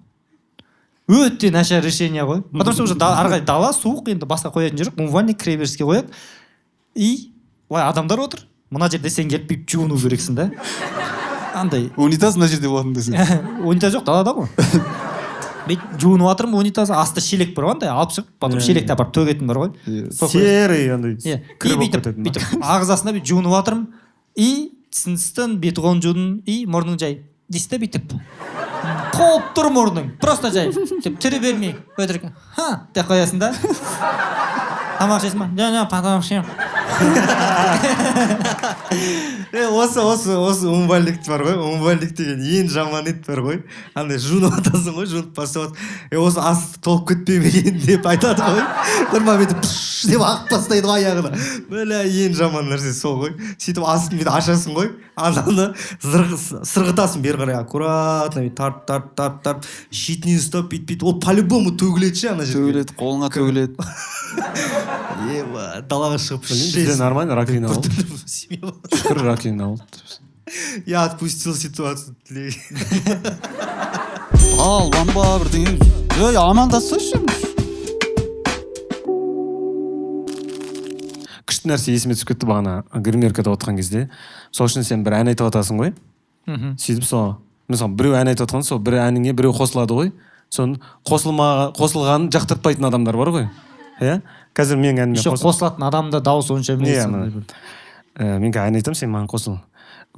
[SPEAKER 1] Өте нашар решение ғой. Потому что уже ары қарай дала суық, енді басқа қоятын жер жоқ, умывальник кіреберіске қояды. И былай адамдар отыр. Мына жерде сен келіп бүйтіп жуыну керексің да. Андай.
[SPEAKER 2] Унитаз мына жерде болатын десең.
[SPEAKER 1] Унитаз жоқ, далада ғой. Бүйтіп жуынып жатырмын, унитаз асты шелек бар ғой, андай алып шығып, потом шелекті апарып төгетін бар ғой.
[SPEAKER 3] Серый андай.
[SPEAKER 1] И бүйтіп ағзасында бүйтіп жуынып жатырмын. И тісін, бет қолын жудым, и мұрның жай. Дейсіз да бүйтіп. Толып тұр мұрның. Просто жай. Деп түрі бермей. Өтірік. Ха, деп қоясың да. Тамақ ішесің ба? Жоқ, жоқ, тамақ ішемін.
[SPEAKER 4] Осы умывальник бар ғой, умывальник деген ең жаман ет бар ғой. Андай жуынып жатасың ғой, жуынып бастап, осы асты толып кетпей ме екен деп айтады ғой. Бір моментте пш деп ағып тастайды ғой аяғына. Бля, ең жаман нәрсе сол ғой. Сөйтіп астын бүйтіп ашасың ғой, ананы сырғытасың бері қарай, аккуратно бүйтіп тартып, тартып, тартып, тартып, шетінен ұстап, бүйтіп, бүйтіп, ол по-любому төгіледі ше ана жерге.
[SPEAKER 2] Төгіледі, қолыңа төгіледі.
[SPEAKER 4] Еба, далаға шығып
[SPEAKER 3] Бізде нормально раковина болды. Шүкір, раковина болды.
[SPEAKER 4] Я отпустил ситуацию.
[SPEAKER 2] Албан ба, бірдеңе. Ей, амандассайшы.
[SPEAKER 3] Күшті нәрсе есіме түсіп кетті бағана гримеркада отырған кезде. Сол үшін сен бір ән айтып жатасың ғой. Сөйтіп сол, мысалы, біреу ән айтып жатқан, сол бір әніңе біреу қосылады ғой. Соны қосылғанын жақтыртпайтын адамдар бар ғой. Иә? Қазір менің әніме
[SPEAKER 1] Еще қосылатын адам да дауысы онша емес.
[SPEAKER 3] Иә, мына. Мен қазір ән айтамын, сен маған қосыл.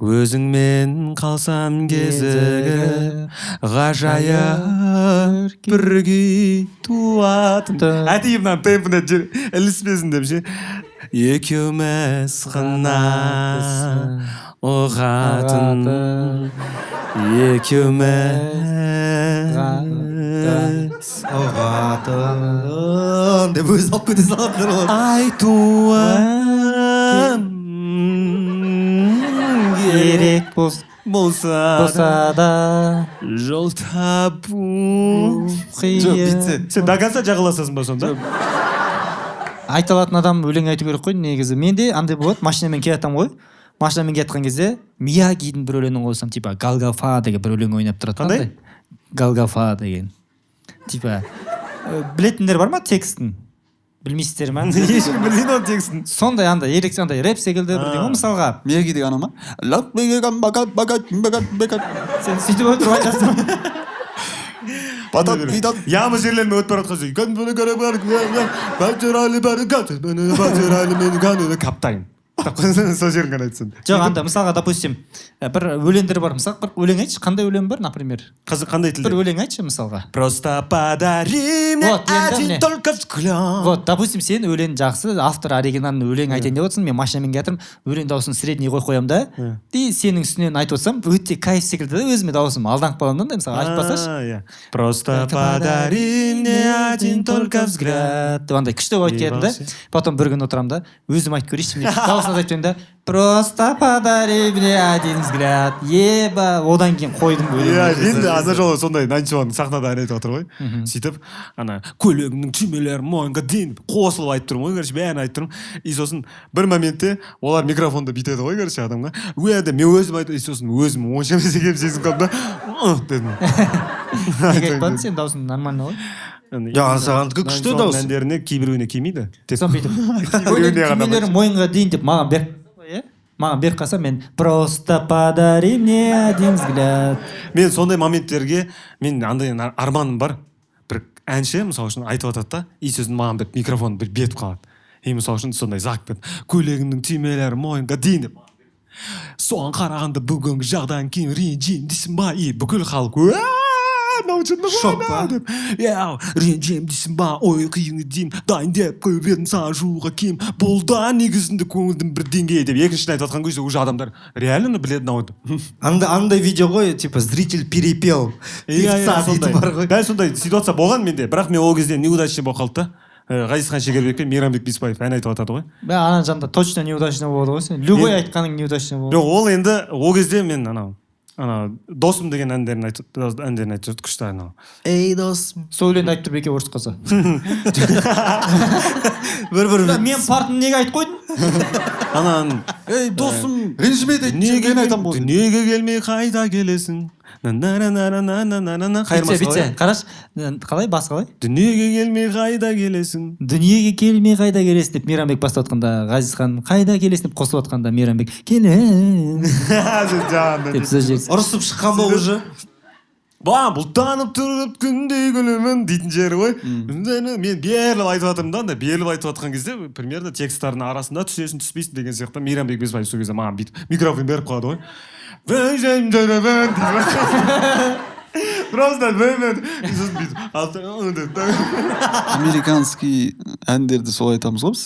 [SPEAKER 3] Өзіңмен қалсам кезігіп, ғажайып бір күй туатын. Әдейі мына темпіне іліспесін деп ше. Екеуміз ғана ұғатын, екеуміз
[SPEAKER 4] ұғатын деп өзі алып кете салатындар болады.
[SPEAKER 3] Айтуым
[SPEAKER 1] керек
[SPEAKER 3] болса
[SPEAKER 1] да
[SPEAKER 3] жол табу
[SPEAKER 1] қиын.
[SPEAKER 2] Жоқ, бүйтсе.
[SPEAKER 3] Сен до конца жағаласасың ба сонда?
[SPEAKER 1] Айта алатын адам өлең айту керек қой негізі. Менде андай болады, машинамен келе жатамын ғой. Машинамен келе жатқан кезде Миягидің бір өлеңін қойсам, типа Галгафа деген бір өлең ойнап тұрады.
[SPEAKER 3] Қандай?
[SPEAKER 1] Қандай? Галгафа деген. Типа, білетіндер бар ма текстін? Білмейсіздер ма?
[SPEAKER 3] Ешкім білмейді оның текстін.
[SPEAKER 1] Сондай андай ерекше андай рэп секілді бірдеңе ғой мысалға.
[SPEAKER 2] Мияги деген ана ма?
[SPEAKER 1] Сен сөйтіп отырып айтасың ба?
[SPEAKER 3] Яма жерлеріме өтіп бара жатқан кезде, каптайын. Сол жерін ғана айтсын.
[SPEAKER 1] Жоқ, анда мысалға, допустим, бір өлеңдер бар. Мысалы, бір өлең айтшы, қандай өлең бар, например?
[SPEAKER 3] Қазір қандай тілде?
[SPEAKER 1] Бір өлең айтшы, мысалға.
[SPEAKER 3] Просто подари мне
[SPEAKER 1] Вот, енді
[SPEAKER 3] один
[SPEAKER 1] міне.
[SPEAKER 3] только взгляд.
[SPEAKER 1] Вот, допустим, сен өлең жақсы, автор оригиналын өлең айтайын деп отырсың, мен машинамен келе жатырмын, өлең дауысын средний қойып қоямын да, и сенің үстінен айтып отырсам, өте кайф секілді да, өзіме дауысым алданып қаламын да, мысалы, айтып басташы.
[SPEAKER 3] Иә. Просто подари мне один только взгляд.
[SPEAKER 1] Деп андай күшті болып айтып келдім да. Потом бір күні отырамын да, өзім айтып көрейінші деп дауысын азайтып жіберемін да. Просто подари мне один взгляд. Еба, одан кейін қойдым өлеңді.
[SPEAKER 3] Иә, мен де ана жолы сондай Ninety One сахнада ән айтып отыр ғой. Сөйтіп, ана көйлегімнің түймелері мойынға дейін қосылып айтып тұрмын ғой, короче, бәрін айтып тұрмын. И сосын бір моментте олар микрофонды бүйтеді ғой, короче, адамға. Уә деп мен өзім айтып, и сосын өзім онша емес екенін сезініп қалдым да, дедім.
[SPEAKER 1] Неге айтпадың, сен дауысың нормально ғой.
[SPEAKER 4] Ja, сағандікі күшті дауыс.
[SPEAKER 3] Әндеріне кейбіреуіне келмейді. Тек
[SPEAKER 1] Соны бүйтіп,
[SPEAKER 3] кейбіреуіне ғана
[SPEAKER 1] түймелері мойынға дейін деп маған беріп, иә? Маған беріп қалса, мен просто подари мне один взгляд.
[SPEAKER 3] Мен сондай моменттерге, мен андай арманым бар. Бір әнші, мысалы үшін, айтып жатады да, и сосын маған бір микрофон бір беріп қалады. И мысалы үшін сондай зак беріп, көйлегімнің түймелері мойынға дейін деп. Соған қарағанда бүгінгі жағдайым кейін ренжимін дейсің ба? И бүкіл халық, уа, мынау жынды ғой,
[SPEAKER 4] Шок па?
[SPEAKER 3] деп. Иә, ренжимін дейсің ба? Ой, қиын деймін, дайын деп қойып едім саған жууға киім. Бұл да негізінде көңілдің бір деңгейі деп. Екіншісін айтып жатқан кезде уже адамдар реально біледі мынау деп.
[SPEAKER 4] Андай видео ғой, типа зритель перепел.
[SPEAKER 3] Иә,
[SPEAKER 4] Певца
[SPEAKER 3] иә, сондай.
[SPEAKER 4] дейтін бар ғой.
[SPEAKER 3] Дәл сондай ситуация болған менде, бірақ мен ол кезде неудачный болып қалды да. Ғазизхан Шекербек пен Мейрамбек Беспаев ән айтып жатады ғой.
[SPEAKER 1] Бә, ананың жанында точно неудачный болады ғой сен. Любой айтқаның неудачный болады.
[SPEAKER 3] Жоқ, ол енді ол кезде мен анау досым деген әндерін айтып, әндерін айтып жүрді, күшті анау.
[SPEAKER 4] Ей, досым.
[SPEAKER 1] Сол өлеңді айтып тұрып екеуі ұрысып қалса.
[SPEAKER 4] Бір-бірімен.
[SPEAKER 1] Мен партын неге айтып қойдың?
[SPEAKER 3] Ананың,
[SPEAKER 2] Ей, досым, ренжіме дейді, мен айтамын ғой.
[SPEAKER 3] Дүниеге келмей қайда келесің? На-на-на-на-на-на-на-на. Қайырмасы
[SPEAKER 1] Бітсе,
[SPEAKER 3] қалай?
[SPEAKER 1] қарашы, қалай, басы қалай?
[SPEAKER 3] Дүниеге келмей қайда келесің?
[SPEAKER 1] Дүниеге келмей қайда келесің деп Мейрамбек бастап жатқанда, Ғазизхан қайда келесің деп қосып жатқанда Мейрамбек келем деп сөз жіберсін.
[SPEAKER 4] Ұрысып шыққан ба уже?
[SPEAKER 3] Ба, бұлттанып тұрып күндей күлімін дейтін жері ғой. Мен беріліп айтып жатырмын да, анда беріліп айтып жатқан кезде примерно тексттардың арасында түсесің, түспейсің деген сияқты Мейрамбек Беспаев сол кезде маған бүйтіп микрофон беріп қалады ғой. Просто сосын бүйтіп алып деп.
[SPEAKER 2] Американский әндерді солай айтамыз ғой біз.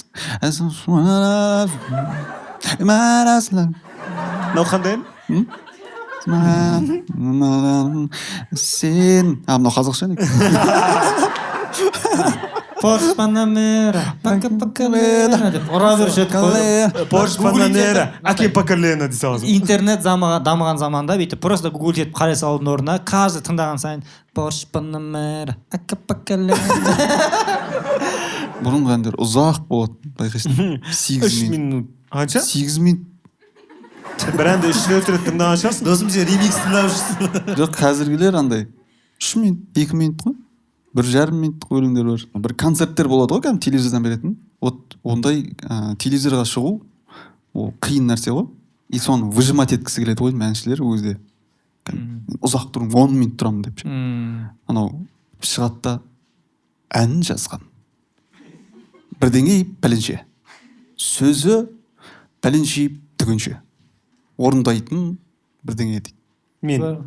[SPEAKER 3] Мынау қандай ән?
[SPEAKER 2] Сен, а, мынау қазақша ән екен.
[SPEAKER 1] Порш Панамера, пока Панамера деп ұра беруші едік қой.
[SPEAKER 3] Порш Панамера, әке по колено дей саласың.
[SPEAKER 1] Интернет дамыған заманда бүйтіп просто гуглить етіп қарай салудың орнына каждый тыңдаған сайын Порш Панамера, ака по колено.
[SPEAKER 2] Бұрынғы әндер ұзақ болады, байқайсың. 8
[SPEAKER 3] 3
[SPEAKER 2] минут.
[SPEAKER 3] Минут. Қанша?
[SPEAKER 2] 8 минут.
[SPEAKER 3] Бір әнді 3-4 рет тыңдаған шығарсың.
[SPEAKER 4] Досым, сен ремикс тыңдап жүрсің.
[SPEAKER 2] Жоқ, қазіргілер андай 3 минут, 2 минут қой. 1,5 минуттық өлеңдер бар. Бір концерттер болады ғой, кәдімгі телевизордан беретін. Вот ондай телевизорға шығу ол қиын нәрсе ғой. И соны выжимать еткісі келеді ғой әншілер ол кезде. Кәдімгі ұзақ тұрмын, 10 минут тұрамын деп ше. Анау шығады да ән жазған. Бірдеңе пәленше. Сөзі пәленше түгенше. Орындайтын бірдеңе дейді.
[SPEAKER 3] Мен.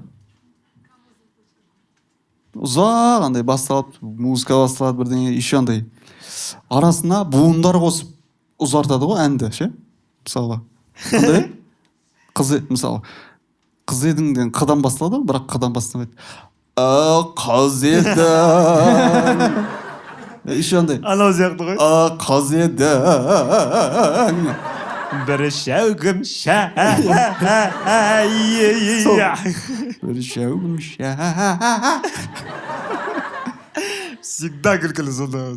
[SPEAKER 2] Ұзақ андай басталып, музыка басталады бірдеңе, еще андай арасына буындар қосып ұзартады ғой әнді ше. Мысалы, андай қыз, мысалы, қыз едің деген қыдан басталады ғой, бірақ қыдан бастамайды. А, қыз едің. Еще андай.
[SPEAKER 3] Анау сияқты ғой.
[SPEAKER 2] А, қыз едің.
[SPEAKER 3] Бір шәугім шәй.
[SPEAKER 2] Бір шәугім шәй.
[SPEAKER 3] Всегда күлкілі сонда.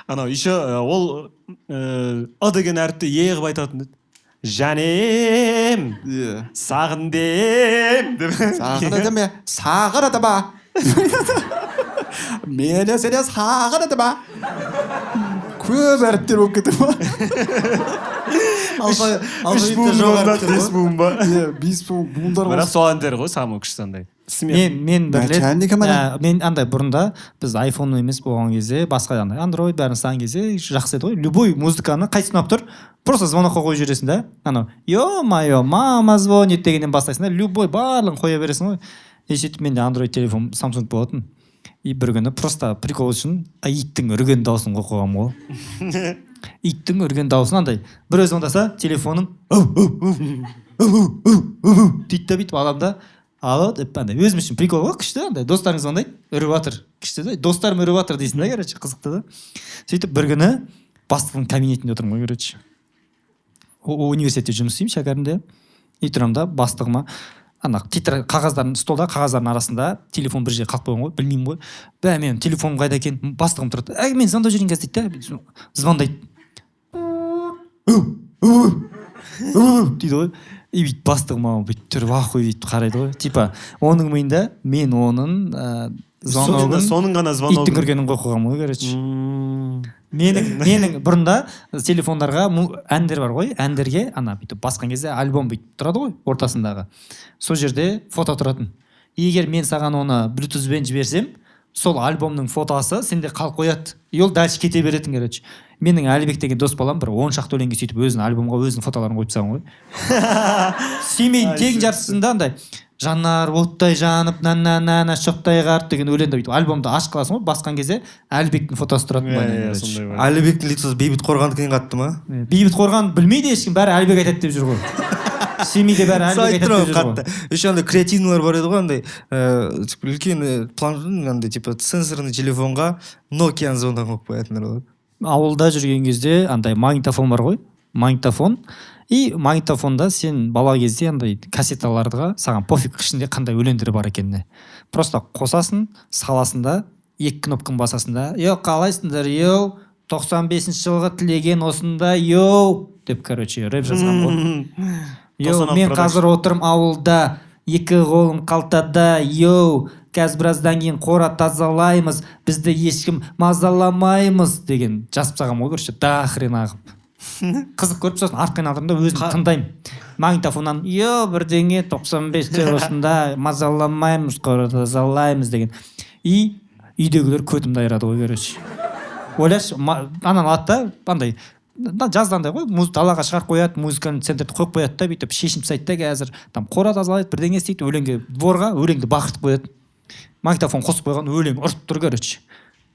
[SPEAKER 3] Анау еще ол ы деген әріпті е қылып айтатын еді. Жанем,
[SPEAKER 2] Иә.
[SPEAKER 3] сағындем деп.
[SPEAKER 2] Сағындым, сағындым. Мені сені сағындым. Көп әріптер болып кетті ма?
[SPEAKER 3] Үш буын ба, 5 буын ба?
[SPEAKER 2] Иә, 5 буын, буындар
[SPEAKER 3] Бірақ
[SPEAKER 2] қосып.
[SPEAKER 3] сол әндер ғой самый күшті андай. Смех.
[SPEAKER 1] Мен бір рет,
[SPEAKER 2] Начальник амана.
[SPEAKER 1] Мен андай бұрында біз iPhone емес болған кезде, басқа андай Android бәрін ұстаған кезде жақсы еді ғой. Любой музыканы қайсы ұнап тұр, просто звонокқа қойып жібересің да. Анау, ё-моё, мама звонит дегеннен бастайсың да, любой барлығын қоя бересің ғой. И сөйтіп менде Android телефон Samsung болатын. И бір күні просто прикол үшін иттің үрген дауысын қойып қойғанмын ғой. Иттің үрген дауысын андай біреу звондаса телефоным дейді да бүйтіп аламын да, алло деп андай өзім үшін прикол ғой, күшті андай достарың звондайды, үріп жатыр, күшті да, достарым үріп жатыр дейсің да, короче, қызықты да. Сөйтіп бір күні бастықтың кабинетінде отырмын ғой, короче. Университетте жұмыс істеймін Шәкәрімде. И тұрамын да бастығыма, ана тетрадь қағаздардың, столда қағаздардың арасында телефон бір жерге қалып қойған ғой, білмеймін ғой. Бә, менің телефоным қайда екен? Бастығым тұрады. Әй, мен звондап жіберейін қазір дейді да, звондайды. Дейді ғой. И бүйтіп бастығым маған бүйтіп түрі ахуй бүйтіп қарайды ғой. Типа, оның миында мен оның звоногын,
[SPEAKER 3] Соның ғана звоногын.
[SPEAKER 1] иттің үргенін қойып қойғанмын ғой, короче. Менің бұрында телефондарға әндер бар ғой, әндерге ана бүйтіп басқан кезде альбом бүйтіп тұрады ғой ортасындағы. Сол жерде фото тұратын. Егер мен саған оны Bluetooth-бен жіберсем, сол альбомның фотосы сенде қалып қояды. И ол дальше кете беретін, короче. Менің Әлібек деген дос балам бір 10 шақты өлеңге сөйтіп өзінің альбомға өзінің фотоларын қойып тастаған ғой. Семейдің тең жартысында андай жанар оттай жанып, на-на-на-на, шоқтай қарт деген өлеңді бүйтіп альбомды ашып қаласың ғой, басқан кезде Әлібектің фотосы тұратын
[SPEAKER 3] Иә,
[SPEAKER 1] былай,
[SPEAKER 3] иә,
[SPEAKER 1] короче.
[SPEAKER 3] сондай бар.
[SPEAKER 4] Әлібектің лицосы Бейбіт Қорғандікінен қатты ма?
[SPEAKER 1] Бейбіт Қорған білмейді ешкім, бәрі Әлібек айтады деп жүр ғой. Семейде бәрі Әлібек
[SPEAKER 4] Айтып
[SPEAKER 1] айтады деп
[SPEAKER 4] тұрмын
[SPEAKER 1] жүр ғой.
[SPEAKER 4] қатты. Еще андай креативныйлар бар еді ғой, андай, үлкен, план, андай, типа, сенсорный телефонға Nokia-ны звондаған қойып қоятындар болады.
[SPEAKER 1] Ауылда жүрген кезде андай магнитофон бар ғой, магнитофон. И магнитофонда сен бала кезде андай кассеталарға саған пофиг ішінде қандай өлеңдер бар екеніне. Просто қосасың, саласың да, екі кнопканы басасың да, йо, қалайсыңдар, йоу, 95-ші жылғы тілеген осында, йоу, деп, короче, рэп жазған ғой. Йоу,
[SPEAKER 3] 96
[SPEAKER 1] мен
[SPEAKER 3] продакшн.
[SPEAKER 1] қазір отырмын ауылда, екі қолым қалтада, йоу, қазір біраздан кейін қора тазалаймыз, бізді ешкім мазаламаймыз деген жазып тастағанмын ғой, короче, до хрена қылып. Қызық көріп сосын артқа айналдырдым да өзім тыңдаймын. Магнитофоннан, йо, бірдеңе 95-те осында мазаламаймыз, қора тазалаймыз деген. И үйдегілер көтімді айырады ғой, короче. Ойлашы, ананы алады да, андай, жазда андай ғой, далаға шығарып қояды, музыкальный центрді қойып қояды да, бүйтіп шешініп тастайды да қазір, там қора тазалайды, бірдеңе істейді, өлеңге, дворға өлеңді бақыртып қояды. Магнитофон қосып қойған, өлең ұрып тұр, короче.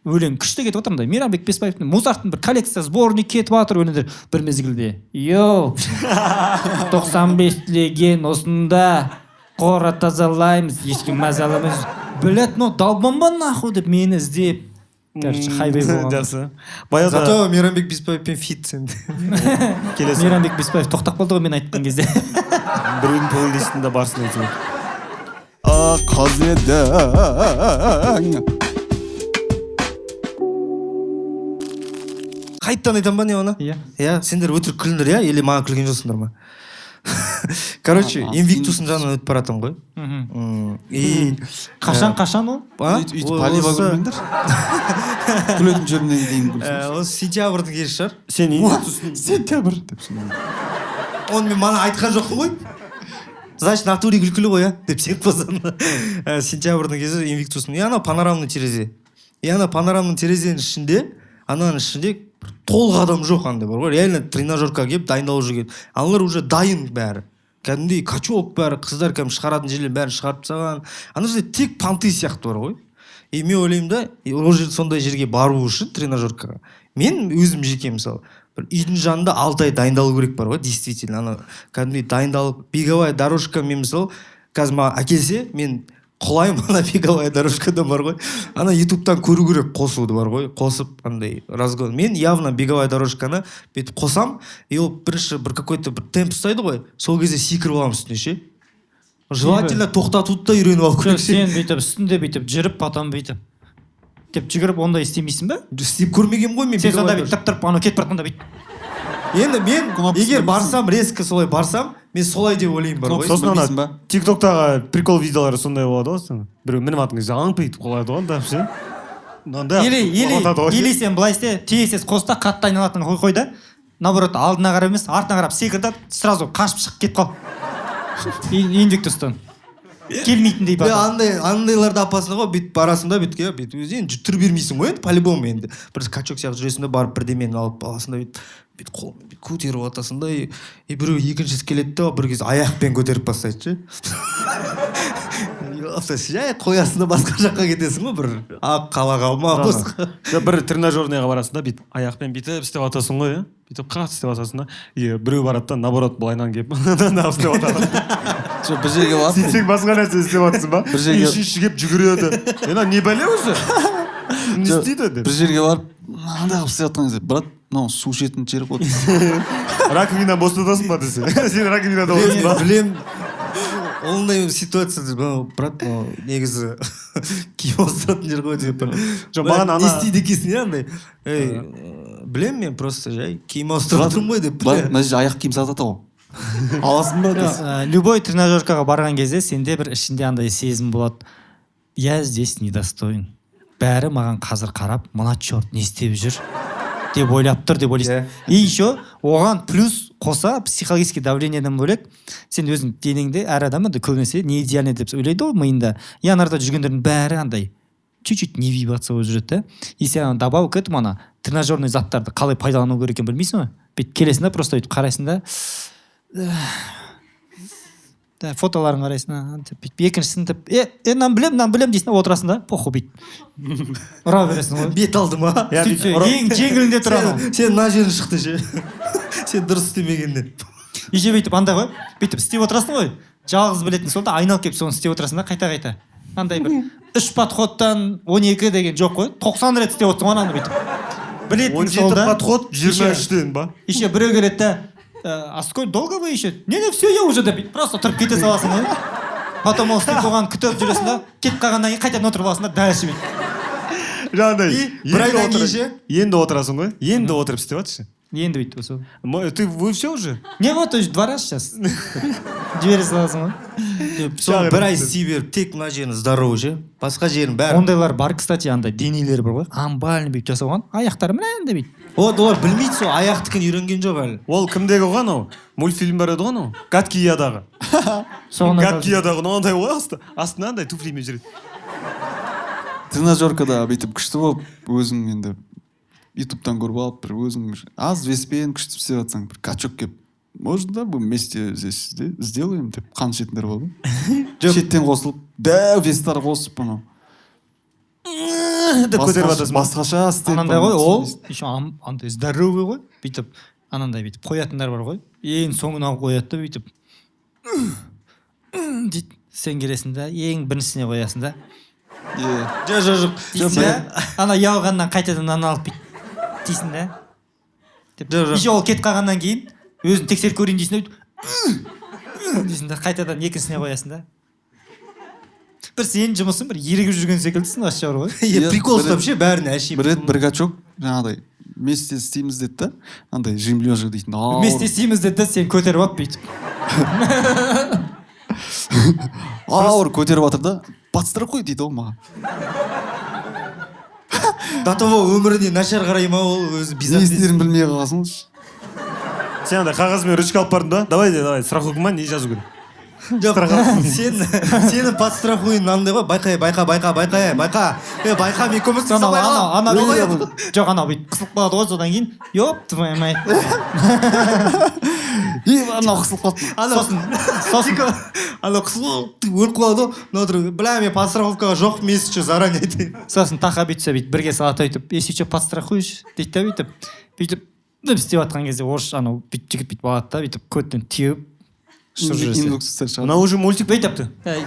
[SPEAKER 1] Өлең күшті кетіп жатыр, мындай Мейрамбек Бесбаевтың, Музарттың бір коллекция, сборник кетіп жатыр өлеңдер. Бір мезгілде: «Йоу, 95 тілеген, осында қора тазалаймыз, ешкім мазаламаймыз». Блять, мынау долбан ба нахуй деп мені іздеп, короче, хайвей болған.
[SPEAKER 3] Жақсы, баяғыда.
[SPEAKER 4] Зато Мейрамбек Беспаевпен фит сенде.
[SPEAKER 3] Келесі.
[SPEAKER 1] Мейрамбек Беспаев тоқтап қалды ғой мен айтқан кезде.
[SPEAKER 3] Біреудің плейлистінде барсын әйтеуір.
[SPEAKER 2] Қаз едің.
[SPEAKER 4] Қайтадан айтамын ба, не оны?
[SPEAKER 1] Иә.
[SPEAKER 4] Иә, сендер өтірік күлдіңдер, иә, или маған күлген жоқсыңдар ма? Короче, Инвиктустың жанынан өтіп бара жатырмын ғой. И
[SPEAKER 1] Қашан, қашан ол?
[SPEAKER 4] А?
[SPEAKER 2] Өйтіп полива күлмеңдер, күлетін жерінен дейін күлсеңші.
[SPEAKER 4] Осы сентябрьдің кезі шығар.
[SPEAKER 3] Сен Инвиктустың
[SPEAKER 2] Сентябрь деп сонда.
[SPEAKER 4] Оны мен мана айтқан жоқпын ғой, значит, натуре күлкілі ғой, иә, деп сеніп қалсаң. Сентябрьдің кезі, Инвиктустың, и ана панорамный терезе, и ана панорамный терезенің ішінде, ананың ішінде бір толық адам жоқ, андай бар ғой, реально тренажерка келіп дайындалып жүрген, аналар уже дайын бәрі, кәдімгідей качок бәрі, қыздар кәдімгі шығаратын жерлерін бәрін шығарып тастаған, ана жерде тек понты сияқты бар ғой. И мен ойлаймын да, и ол жер, сондай жерге бару үшін, тренажеркаға, мен өзім жеке, мысалы, бір үйдің жанында 6 ай дайындалу керек бар ғой, действительно, ана кәдімгідей дайындалып, беговая дорожка. Мен, мысалы, қазір маған әкелсе, мен құлаймын ана беговая дорожкадан бар ғой. Ана ютубтан көру керек қосуды бар ғой, қосып андай разгон. Мен явно беговая дорожканы бүйтіп қосам, и ол бірінші бір какой то бір темп ұстайды ғой, сол кезде секіріп аламын үстіне ше. Желательно тоқтатуды да үйреніп алу
[SPEAKER 1] Жоқ,
[SPEAKER 4] керек ше.
[SPEAKER 1] Сен бүйтіп үстінде бүйтіп жүріп, потом бүйтіп деп жүгіріп, ондай істемейсің ба?
[SPEAKER 4] Істеп көрмегенмін ғой мен.
[SPEAKER 1] Сен сонда
[SPEAKER 4] Беговая
[SPEAKER 1] бүйтіп тұрып тұрып, анау кетіп бара жатқанда бүйтіп.
[SPEAKER 4] Енді мен
[SPEAKER 2] Кнопкасын
[SPEAKER 4] егер
[SPEAKER 2] білмейсің.
[SPEAKER 4] барсам, резко солай барсам, мен солай деп ойлаймын бар ғой.
[SPEAKER 2] Кнопкасын
[SPEAKER 3] Сосын ана
[SPEAKER 2] білмейсің ба?
[SPEAKER 3] Тиктоктағы прикол видеолары сондай болады ғой, соны біреу мініп жатқан кезде аңп етіп құлайды ғой анда ше, мынандай
[SPEAKER 1] Или
[SPEAKER 3] құлатады ғой.
[SPEAKER 1] или сен былай істе: тез тез қос та, қатты айналатын қой, қой да, наоборот, алдына қарап емес, артына қарап секір да, сразу қашып шығып кетіп қал Инвиктустан келмейтіндей.
[SPEAKER 4] Е,
[SPEAKER 1] Потом
[SPEAKER 4] андай андайларда опасно ғой, бүйтіп барасың да, бүйтіп, иә, бүйтіп өзі енді түр бермейсің ғой енді, по любому енді бір качок сияқты жүресің да, барып бірдемені алып аласың да, бүйтіп бүйтіп қолыңмен бүйтіп көтеріп жатасың да, и біреу екіншісі келеді да, бір кезде аяқпен көтеріп бастайды ше. Жай қоясың да, басқа жаққа кетесің ғой, бір ақ қалаға ма, басқа.
[SPEAKER 3] Жоқ, бір тренажерныйға барасың да, бүйтіп аяқпен бүйтіп істеп жатасың ғой, иә, бүйтіп қатты істеп жатасың да, и біреу барады да, наоборот, былайынан келіп мынаны істеп жатады.
[SPEAKER 2] Жоқ, бір жерге барып
[SPEAKER 3] Сөйтсең, басқа нәрсе істеп жатырсың ба?
[SPEAKER 2] Бір жерге-
[SPEAKER 3] И үшінші келіп жүгіреді: «Е, мынау не бәле өзі, не
[SPEAKER 2] Жоқ,
[SPEAKER 3] істейді?» – деп.
[SPEAKER 2] Бір жерге барып мынандай қылып істеп жатқан кезде: «Брат, мынау су ішетін жер ғой».
[SPEAKER 3] «Раковина босатасың ба?» – десе, сен раковинада отырсың ба?
[SPEAKER 4] Білем ондай ситуацияда: «Мынау, брат, мынау негізі киім ауыстыратын жер ғой», – деп.
[SPEAKER 3] Жоқ, маған
[SPEAKER 4] Не
[SPEAKER 3] ана
[SPEAKER 4] істейді екенсің, иә, андай: «Ей, білемін, мен просто жай киім ауыстырып жатырмын ғой», – деп.
[SPEAKER 2] Брат, мына жерде аяқ киім сатады ғой, аласың ба десе.
[SPEAKER 1] Любой тренажеркаға барған кезде сенде бір ішінде андай сезім болады: я здесь недостоин, бәрі маған қазір қарап, мына черт не істеп жүр деп ойлап тұр деп ойлайсың. И еще оған плюс қоса психологический давлениеден бөлек, сен өзің денеңде, әр адам енді көбінесе не идеальный деп ойлайды ғой миында, и ана жүргендердің бәрі андай чуть чуть не вибрация болып жүреді да. И сен ана добавок к этому ана тренажерный заттарды қалай пайдалану керек екенін білмейсің ғой. Бүйтіп келесің да, просто бүйтіп қарайсың да да, фотоларын қарайсың а, деп, бүйтіп екіншісін деп, е е, мынаны білемін, мынаны білемін дейсің да, отырасың да, похуй, бүйтіп ұра бересің ғой.
[SPEAKER 4] Бет алды ма?
[SPEAKER 3] Иә,
[SPEAKER 1] сөйтсе,
[SPEAKER 3] бүйтіп
[SPEAKER 1] ең жеңілінде тұр анау.
[SPEAKER 4] Сен мына жерің шықты ше, сен дұрыс істемегеннен.
[SPEAKER 1] Еще бүйтіп андай ғой, бүйтіп істеп отырасың ғой, жалғыз білетін сол да, айналып келіп соны істеп отырасың да, қайта қайта андай бір үш подходтан 12 деген жоқ қой, 90 рет істеп отырсың ғой ананы бүйтіп, білетін
[SPEAKER 3] он
[SPEAKER 1] сол
[SPEAKER 3] жеті
[SPEAKER 1] да.
[SPEAKER 3] подход 23-тен ба?
[SPEAKER 1] Еще біреу келеді да: «А сколько долго вы еще?» «Не, не, все, я уже», – деп бүйтіп просто тұрып кете саласың ғой. Потом ол істеп болғанын күтіп жүресің да, кетіп қалғаннан кейін қайтадан отырып аласың да, дальше бүйтіп.
[SPEAKER 3] Жаңағыдай
[SPEAKER 4] И бір
[SPEAKER 3] енді
[SPEAKER 4] айдан кейін
[SPEAKER 3] отырып-
[SPEAKER 4] ше?
[SPEAKER 3] Енді отырасың ғой, енді отырып істеп жатыршы.
[SPEAKER 1] Енді бүйтіп осы.
[SPEAKER 3] Ты, вы все уже?
[SPEAKER 1] Не, вот уже два раза сейчас жібере саласың ғой.
[SPEAKER 4] Соны бір ай істей беріп, тек мына жерің здоровый ше, басқа жерің бәрі.
[SPEAKER 1] Ондайлар бар, кстати, андай денелері бар ғой, амбальный, бүйтіп жасалған, аяқтары мынандай бүйтіп.
[SPEAKER 4] Вот олар білмейді, сол аяқтікін үйренген жоқ әлі.
[SPEAKER 3] Ол кімдегі ғой, анау мультфильм бар еді ғой, анау «Гадкий я»дағы.
[SPEAKER 1] Соны.
[SPEAKER 3] «Гадкий я»дағы мынандай ғой, асты астына андай туфлимен жүреді.
[SPEAKER 2] Тренажеркада бүйтіп күшті болып, өзің енді ютубтан көріп алып, бір өзің бір аз веспен күшті істеп жатсаң, бір качок келіп: «Можно, да, мы вместе здесь сделаем?» – деп қан ішетіндер болады ғой. Шеттен қосылып, дәу вестар қосып анау.
[SPEAKER 3] Деп көтеріп жатасың.
[SPEAKER 2] Басқаша істеп.
[SPEAKER 1] Анандай ғой ол, еще андай здоровый ғой, бүйтіп анандай бүйтіп қоятындар бар ғой, ең соңына қояды да, бүйтіп дейді. Сен келесің да, ең біріншісіне қоясың да.
[SPEAKER 2] Иә.
[SPEAKER 4] Жоқ, жоқ, жоқ.
[SPEAKER 1] Дейсің да, ана ұялғаннан қайтадан ана алып бүйтіп дейсің да деп.
[SPEAKER 4] Жоқ, жоқ.
[SPEAKER 1] Еще ол кетіп қалғаннан кейін өзін тексеріп көрейін дейсің да, бүйтіп дейсің да, қайтадан екіншісіне қоясың да. Бір сенің жұмысың бір ерігіп жүрген секілдісің вообще бар ғой.
[SPEAKER 4] Иә,
[SPEAKER 2] Иә,
[SPEAKER 4] прикол
[SPEAKER 2] бір
[SPEAKER 4] ұстап ше бәрін әшейін.
[SPEAKER 2] Бір рет бір качок жаңағыдай вместе істейміз деді да, андай жим лежа дейтін ауыр.
[SPEAKER 1] Вместе істейміз деді да, сен көтеріп алып бүйтіп.
[SPEAKER 2] Ауыр көтеріп жатыр да, подстрахуй дейді ғой маған.
[SPEAKER 4] До того өміріне нашар қарай ма ол өзі?
[SPEAKER 2] Не
[SPEAKER 4] Безответственный.
[SPEAKER 2] істерін білмей қаласың.
[SPEAKER 3] Сен андай қағаз бен ручка алып бардың да, давай де, давай, страховка ма, не жазу керек?
[SPEAKER 4] Жоқ, сен сені подстрахуй мынандай ғой: байқа, байқа, байқа, байқа, байқа, е, байқа, мен көмектесе
[SPEAKER 1] анау
[SPEAKER 4] алмай
[SPEAKER 1] анау
[SPEAKER 4] қаламын.
[SPEAKER 1] Анау
[SPEAKER 2] Ой,
[SPEAKER 1] бүйтіп, жоқ, анау бүйтіп қысылып қалады ғой, содан кейін ёб твою мать.
[SPEAKER 2] И анау қысылып қалды.
[SPEAKER 4] Анау
[SPEAKER 1] Сосын
[SPEAKER 4] анау қысылып өліп қалады ғой, мынау тұр: бля, мен подстраховкаға жоқ, мен еще заранее айтайын.
[SPEAKER 1] Сосын Тақа бүйтсе, бүйтіп бірге салады, өйтіп, если че, подстрахуешь дейді да. Бүйтіп бүйтіп деп істеп жатқан кезде орыс анау бүйтіп жігіт бүйтіп алады да, бүйтіп көтінен теуіп ұшырып жіберсе.
[SPEAKER 2] Индукция шығады.
[SPEAKER 3] Мынау уже мультик.
[SPEAKER 1] Бүйтіп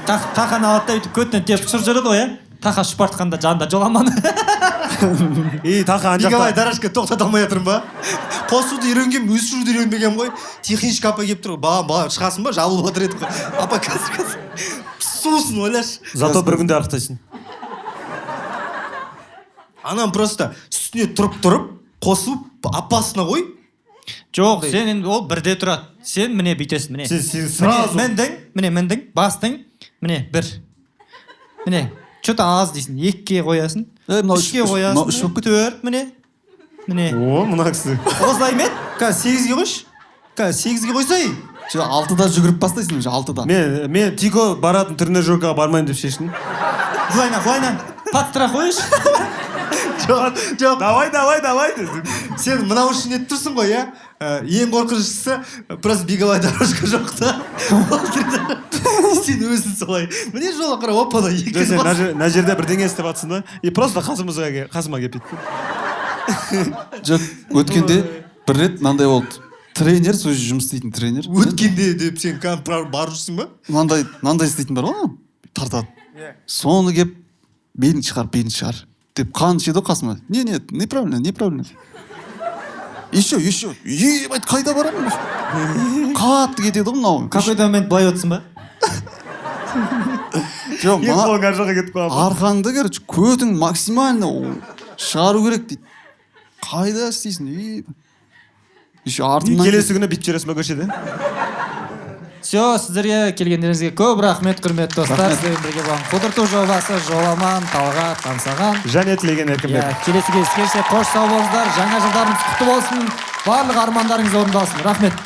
[SPEAKER 1] Тақаны алады да, бүйтіп көтінен теуіп ұшырып жібереді ғой, иә. Тақа ұшып бара жатқанда жанында Жоламан.
[SPEAKER 3] И Тақа ана
[SPEAKER 4] Николай
[SPEAKER 3] жақта.
[SPEAKER 4] Дорожка тоқтата алмай жатырмын ба? Қосуды үйренгенмін, өшіруді үйренбегенмін ғой. Техничка апа келіп тұр ғой: балам, балам, шығасың ба? Жабылып жатыр едік қой, апа, қазір, қазір. Сусын ойлашы.
[SPEAKER 3] Зато бір күнде арықтайсың.
[SPEAKER 4] Анам просто үстіне тұрып тұрып қосу опасно ғой.
[SPEAKER 1] Жоқ, сен енді ол бірде тұрады, сен міне бүйтесің, міне.
[SPEAKER 3] Сен
[SPEAKER 1] Міне,
[SPEAKER 3] сразу
[SPEAKER 1] міндің, міне, міндің, бастың, міне, бір, міне, че то аз дейсің, екіге қоясың.
[SPEAKER 2] Ей, мынау
[SPEAKER 1] Үшке
[SPEAKER 2] мынау үш
[SPEAKER 1] қоясың.
[SPEAKER 2] болып кетті.
[SPEAKER 1] Төрт, міне, міне.
[SPEAKER 3] О, мына кісі.
[SPEAKER 1] Осылай ма еді?
[SPEAKER 4] Қазір сегізге қойшы, қазір сегізге қойсай.
[SPEAKER 2] Жоқ, алтыда жүгіріп бастайсың уже, алтыда.
[SPEAKER 3] Мен Тико баратын тренажеркаға бармаймын деп шештім.
[SPEAKER 1] Былайынан, былайынан подстрахуешь.
[SPEAKER 4] Жоқ, жоқ.
[SPEAKER 3] Давай, давай, давай дедім.
[SPEAKER 4] Сен мынау үшін нетіп тұрсың ғой, иә. Ең қорқыныштысы просто беговая дорожка жоқ та. Ол сен өзің солай, міне, жолға қарап, опа, екі.
[SPEAKER 3] Жоқ, сен мына жерде бірдеңе істеп жатрсың да, и просто қасымызға қасыма келіп бүйтті.
[SPEAKER 2] Жоқ, өткенде бір рет мынандай болды, тренер, сол жерде жұмыс істейтін тренер.
[SPEAKER 4] Өткенде деп сен кәдімгі барып жүрсің ба?
[SPEAKER 2] Мынандай мынандай істейтін бар ғой анау, тартады. Соны келіп, белін шығар, белін шығар деп қан ішеді ғой қасыма. Не, не, неправильно, неправильно, еще, еще, ебать, қайда барамын, қатты кетеді ғой мынау.
[SPEAKER 1] Какой то момент былай отырсың ба?
[SPEAKER 2] Жоқ,
[SPEAKER 3] Екі
[SPEAKER 2] мына
[SPEAKER 3] қолың ар жаққа кетіп қалған.
[SPEAKER 2] Арқаңды, короче, көтің максимально шығару керек дейді. Қайда істейсің? Еще артымнан.
[SPEAKER 3] Келесі күні бүйтіп жүресің ба көшеде?
[SPEAKER 1] Все, сіздерге келгендеріңізге көп рахмет, құрметті достар.
[SPEAKER 2] Рахмет.
[SPEAKER 1] Сіздермен бірге болған Құдырту жобасы, Жоламан, Талғат, Аңсаған
[SPEAKER 3] және Тілеген Еркінбек.
[SPEAKER 1] Иә, келесі кездескенше қош сау болыңыздар. Жаңа жылдарыңыз құтты болсын, барлық армандарыңыз орындалсын. Рахмет.